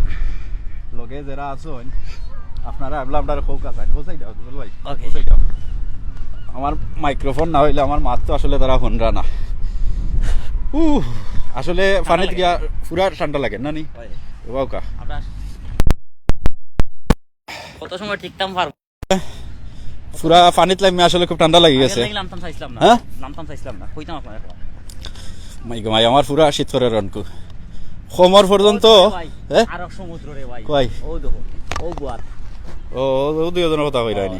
লগে যারা আছইন, আপনারা এবলা আমরারে কউক্কা চাইন। ও সাইড আও, দুলাল ভাই। ওকে। ও সাইড আও। আমার মাইক্রোফোন না হইলে আমার মাত তো আসলে তারা হুনরা না। উহ, আসলে পানিত গিয়া পুরা ঠান্ডা লাগে, না নি? হয়। ওবাউকা। আমরা কত সময় টিকতাম পারবো? পুরা পানিত লামি আসলে খুব ঠান্ডা লাগি আগে গেছে। লাগি লামতাম চাইছিলাম না। হ্যাঁ? লামতাম চাইছিলাম না। কইতাম আপনারে। মাই গো মাই, আমার পুরা শীত করে রনকু। কোমর পর্যন্ত, ও রে ভাই, হ্যাঁ? আরক সমুদ্র রে ভাই। কই? ও দেখো, ও গুয়াত। ও, ও, ও দুইজনের কথা কইরা নি।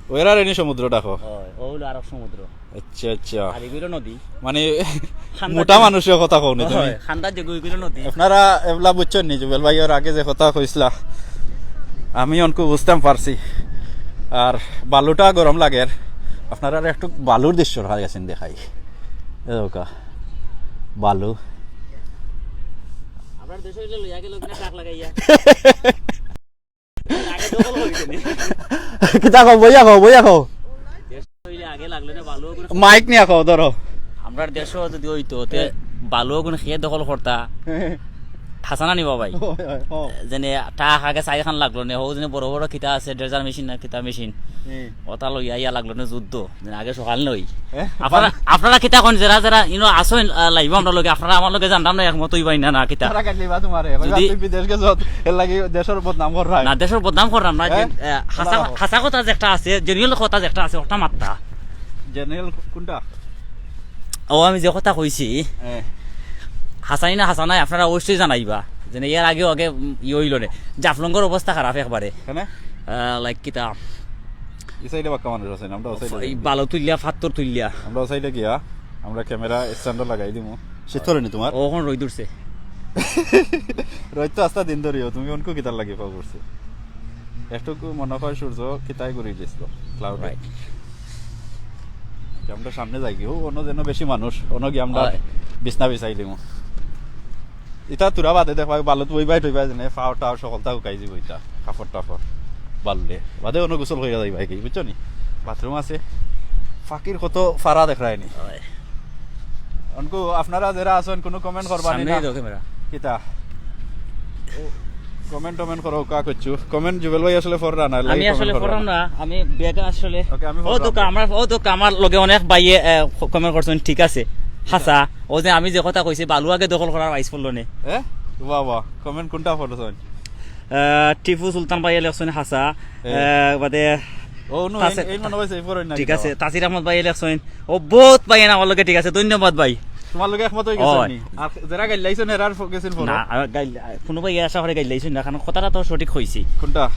ও। ওরা রেনি সমুদ্র দেখো। হয়, ও হলো আরক সমুদ্র। আচ্ছা, আচ্ছা। আর এগুলো নদী। মানে, খান্দা মোটা যে-, মানুষের কথা কও নি তুমি। হয়, খান্দা যে গুইগুলো নদী। আপনারা এবলা বুঝছেন নি, জুবেল ভাই ওর আগে যে কথা কইছিলা, আমি অনকু বুঝতাম পারছি। আর বালুটা গরম লাগের। আপনারা একটু বালুর দৃশ্য দেখা গেছেন দেখাই। এ দেখো, বালু। আপনার দেশে হইলে লইয়া গেল কিনা ট্রাক লাগাইয়া। আগে দখল করি কেনে? কিতা কও, বইয়া কও, বইয়া কও। দেশ হইলে আগে লাগলে না, বালু ওগুলো মাইক নিয়া কও, ধরো। আমরার দেশও যদি হইতো, তে হ্যাঁ। বালু ওগুলো খেয়ে দখল করতা। হ্যাঁ। হাসানা নিবা ভাই। হয়, হয়, হ্যাঁ। যেনে তা আগে চাইখান লাগলো নে, হো যেনে বড় বড় কিতা আছে, ড্রেজার মেশিন না কিতা মেশিন। হ্যাঁ। ওটা লইয়া ইয়া লাগলো নে যুদ্ধ। যেনে আগে সকাল নই। হ্যাঁ? আপনারা, আপনারা কিতা কইন, যারা যারা ইনো আছইন, আহ, লাইভে আমরা লগে, আপনারা আমার লগে জানতাম না একমত হইবাই না, না কিতা? তারা কাটলি বা তোমারে, কইবা যদি তুমি বিদেশ গেছো, এর লাগি দেশের বদনাম কররায়। না, দেশের বদনাম কররাম না, হ্যাঁ? যে, আহ, হাছা, হাছা কথা যে একটা আছে, জেনুইন কথা যে একটা আছে, ওটা মাত্তা। জেনুইন কোনটা? ও, আমি যে কথা কইছি, হ্যাঁ। হাছানি না হাছা নাই, আপনারা অবশ্যই জানাইবা। যেনে এর আগেও আগে, উম, ইয়ে হইল নে, জাফলংগর অবস্থা খারাপ একবারে। কেনে? আহ, like কিতা? এই সাইডে বাক্কা মানুষ আছে, আমরা ওই সাইডে এই যাই। বালু তুললিয়া, ফাত্তর তুললিয়া। আমরা ওই সাইডে গিয়া, আমরা ক্যামেরা স্ট্যান্ডও লাগাই দিমু। শীত করে নি তোমার? ও, এখন রইদ উঠছে। রইদ তো আস্তা দিন ধরিও, তুমি অনকু কিতার লাগি পাও করছে? একটুকু মনে হয় সূর্য কিতায় ঘুরি দিছিল, ক্লাউডে। রাইট। আমরা সামনে যাই কি? ও, অন্য যেন বেশি মানুষ, অন্য গিয়ে আমরা হয়। বিছনা বিছাই দিমু। ইটা তোরা বাদে দেখবা, বালুত বইবাই টইবাই যেনে, ফাও টাও সকলতা শুকাই যাইব ইটা, কাপড় টাপড়, বালুলে। বাদে অন্য গোসল হইয়া যাইবা কি, বুঝছো নি? বাথরুম আছে। ফাকির কত ফারা দেখরায়নি। হয়। অনকু আপনারা যেরা আছইন কুনু comment করবা নি সামনেই না? তো ক্যামেরা। কিতা? Comment টমেন্ট করো, কা করছু? Comment জুবেল ভাই আসলে পড়রা না, আমি আসলে পড়রাম না, আমি বেগা আসলে। Okay, আমি ও পড়রাম। তো আমার, ও তো আমার লগে অনেক ভাইয়ে কমেন্ট করছইন, ঠিক আছে, হাছা। ও যে আমি যে কথা কইছি, বালু আগে দখল করার আইস পড়লো নে। এ? বাহ বাহ, comment কুনটা পড়ছইন? আহ, টিপু সুলতান ভাইয়ে লেখছইন হাছা। এ। আহ, বাদে ও নু, তাসে- এই মনে হইছে এই পড়ইন না ঠিক কিতা? আছে, তাসির আহমদ ভাইয়ে লেখছইন। ও বহুত ভাইয়ে না আমার লগে, ঠিক আছে, ধন্যবাদ ভাই। তোমার লগে একমত হই হয়। গেছইন নি? আর যেরা গাইল্লাইছইন এরার ফ-, গেছইন পড়ো। না, আর গাইল-, কুনু ভাইয়ে আশা করি গাইল্লাইছইন না, কারণ কথাটা তো সঠিক কইছি। কুনটা?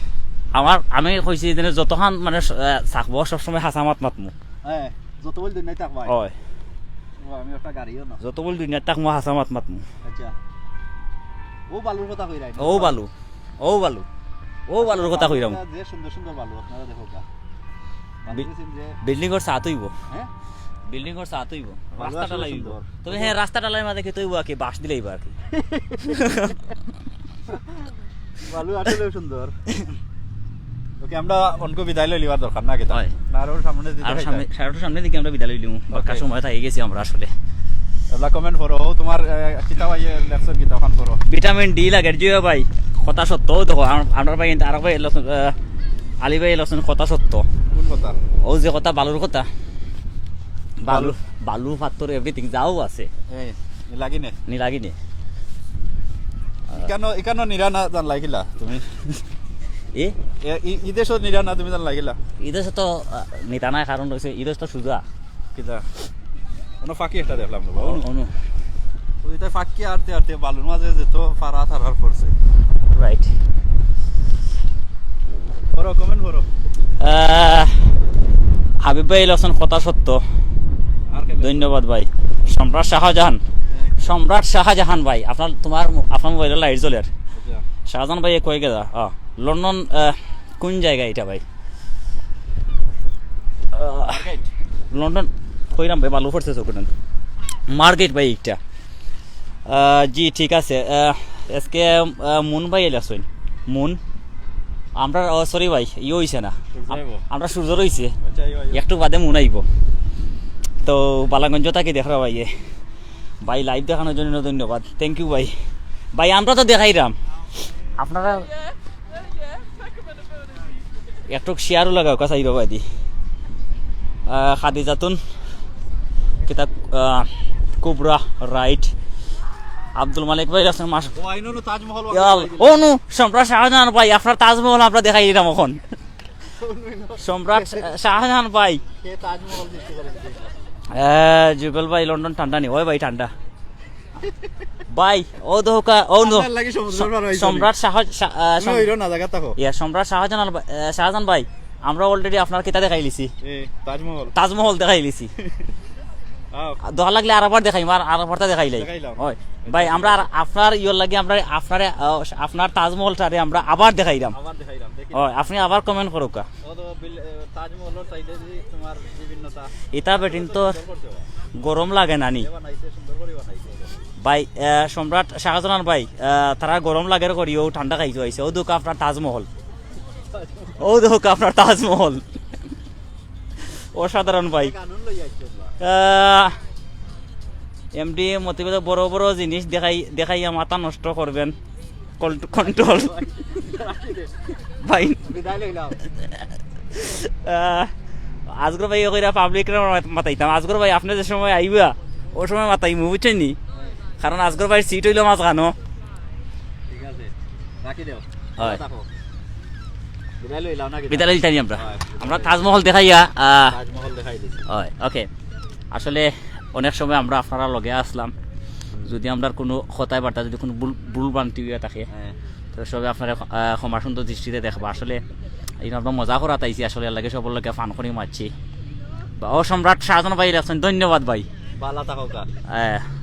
আমার, আমি কইছি যে যতখান মানে স-, আহ, থাকবো সবসময় হাছা মাত মাতমু। হ্যাঁ, যত বল দিন নাই থাকবায়। হয়। ও, আমি একটা গাড়িও না। যত বল দুনিয়া থাকমু হাছা মাত মাতমু। আচ্ছা। ও বালুর কথা কইরায় নি? ও বালু, ও বালু, ও বালুর কথা কইরাম। যে সুন্দর সুন্দর বালু আপনারা দেখো গা। বালু বি- গেছেন যে বিল্ডিং ঘর সাত হইব, হ্যাঁ? বিল্ডিং ঘর সাত হইব, বালু রাস্তা আসলে ঢালাই হইব। সুন্দর। তবে হ্যাঁ, রাস্তা ঢালাই মাঝে খেতে হইব আর কি, বাঁশ দিলে হইব আর কি। বালু আসলে সুন্দর। ওকে, আমরা অনকু বিদায় লইলিবার দরকার না কিতা? হয়। না, আরো সামনে দিকে আর যাইতাম। সামনে, সাড়ে আটটার সামনে দিকে আমরা বিদায় লইলিমু। বাক্কা Okay। সময় থাকি গেছি আমরা আসলে। এগুলা comment করো। ও তোমার, আহ, কিতা ভাই, এ, লেখছো কিতা ওখান করো। ভিটামিন ডি লাগে, জি ভাই। কথা সত্য, ও দেখো, আম-, আমরা ভাই কিন্তু আরো ভাই লেখছইন, আহ, আলী ভাই লেখছইন কথা সত্য। কোন কথা? ও যে কথা বালুর কথা, বালু, বালু পাথর এভরিথিং যাও আছে। এই, নি লাগি নে। নি লাগি নে। ইকানো, ইকানো নিরা না জান লাগিলা তুমি। এ? এ, ই, ই দেশো নিরা না তুমি জান লাগিলা। ই দেশো তো, আহ, নিতা নাই, কারণ হইছে ই দেশ তো সুজা। কিতা? কোনো ফাঁকি একটা দেখলাম বাবা। অনু, অনু। তো এটা ফাঁকি আরতে আরতে বালুর মাঝে যে তো ফারা থারার পড়ছে। রাইট। করো, comment করো। আহ, হাবিব ভাই লেখছইন কথা সত্য। আর কে? ধন্যবাদ ভাই। সম্রাট শাহজাহান, সম্রাট শাহজাহান ভাই, আপনার, তোমার, আপনার মোবাইলো লাইট জ্বলের। আচ্ছা। শাহজাহান ভাই কই গেলা? আহ, লন্ডন, আহ, কোন জায়গা এটা ভাই? আহ, মার্কেট। লন্ডন কইরাম ভাই, বালু পড়ছে চকুটান। মার্কেট ভাই একটা। আহ, জি, ঠিক আছে। আহ, আজকে, আহ, মুন ভাই এলাছইন। মুন। আমরা, ও, সরি ভাই, ইয়ে হইছে না। সূর্য আইবো। আমরা সূর্য রইছে। আচ্ছা, আইবো, আইবো। একটু বাদে মুন আইবো। তো বালাগঞ্জ থাকি দেখরা ভাইয়ে। ভাই, লাইভ দেখানোর জন্য ধন্যবাদ। থ্যাংক ইউ ভাই। ভাই, আমরা তো দেখাইরাম। আপনারা একটু শেয়ারও লাগাও, কাছাই বাবা দি। আহ, খাদিজাতুন, কিতা, আহ, কুবরা, রাইট। আব্দুল মালিক ভাই আছেন মাস-, ও, আইনো, নো, তাজমহল ইয়াল, ও নু, সম্রাট শাহজাহান ভাই, আপনার তাজমহল আমরা দেখাই দিলাম এখন। সম্রাট শাহজাহান ভাই। কে তাজমহল সৃষ্টি করে দিছে? আহ, জুবেল ভাই, লন্ডন ঠান্ডা নি? ওই ভাই, ঠান্ডা। ভাই, ও দোকা, ও নো। ঠান্ডার লাগি সমুদ্র পার হইছে। সম্রাট শাহ-, শাহ-, আহ, তুমি ওইরো না, জায়গা থাকো। ইয়া, সম্রাট শাহজাহান ভাই, আহ, শাহজাহান ভাই, আমরা already আপনার কিতা দেখাইলিছি? এ, তাজমহল। তাজমহল দেখাইলিছি। আও। দোয়া লাগলে আরবার দেখাইম, আর, আরবারটা দেখাইলাই। দেখাইলাম। ওই, ভাই, আমরা আর আপনার ইয়র লাগি আমরা আপনারে, আহ, আপনার তাজমহলটারে আমরা আবার দেখাইলাম। আবার দেখাইলাম, দেখি। ওই, আপনি আবার comment করুকা। ও তো বিল-, এ, তাজমহলর সাইডে যে তোমার বিভিন্নতা। ইতা বেটিন তো সুন্দর করছে বা। গরম লাগে নানি। এ বানাইছে, সুন্দর করে বানাইছে। ভাই, আহ, সম্রাট শাহজাহান ভাই, আহ, তারা গরম লাগের করি, ও ঠান্ডা খাইতে আইছে। ও দুকা আপনার তাজমহল। ও দুকা আপনার তাজমহল। অসাধারণ ভাই। কানুন লই আইছে বা। আহ, এমডি মতিবাদে বড় বড় জিনিস দেখাই, দেখাইয়া মাথা নষ্ট করবেন। Call-, control. ভাই, বিদায় লইলাম। আহ, আজগর ভাই কইরা পাবলিকরে মাত-, মাতাইতাম। আজগর ভাই, আপনি যে সময় আইবা, ও সময় মাতাইমু, বুঝছেন নি? কারণ আজগর ভাইর সিট হইলো মাঝখানো। ঠিক আছে, রাখি দেও। হয়। থাকো। বিদায় লইলাম নাকি? বিদায় লইতাম আমরা। হয়। আমরা তাজমহল দেখাইয়া, আহ, তাজমহল দেখাই দিছি। হয়, ওকে। আসলে অনেক সময় আমরা আপনারা লগে আসলাম, যদি আমরা কোনো কথায় বার্তা যদি কোনো ভুল, ভুল ভ্রান্তি হইয়া থাকে, হ্যাঁ। তো সবে আপনারা, আহ, ক্ষমা সুন্দর দৃষ্টিতে দেখবা। আসলে এই আমরা মজা করাত আইছি, আসলে এর লাগি সবর লগে ফান করি মারছি। বা ও সম্রাট শাহজাহান ভাই আছেন, ধন্যবাদ ভাই। বালা থাকো কা। আহ,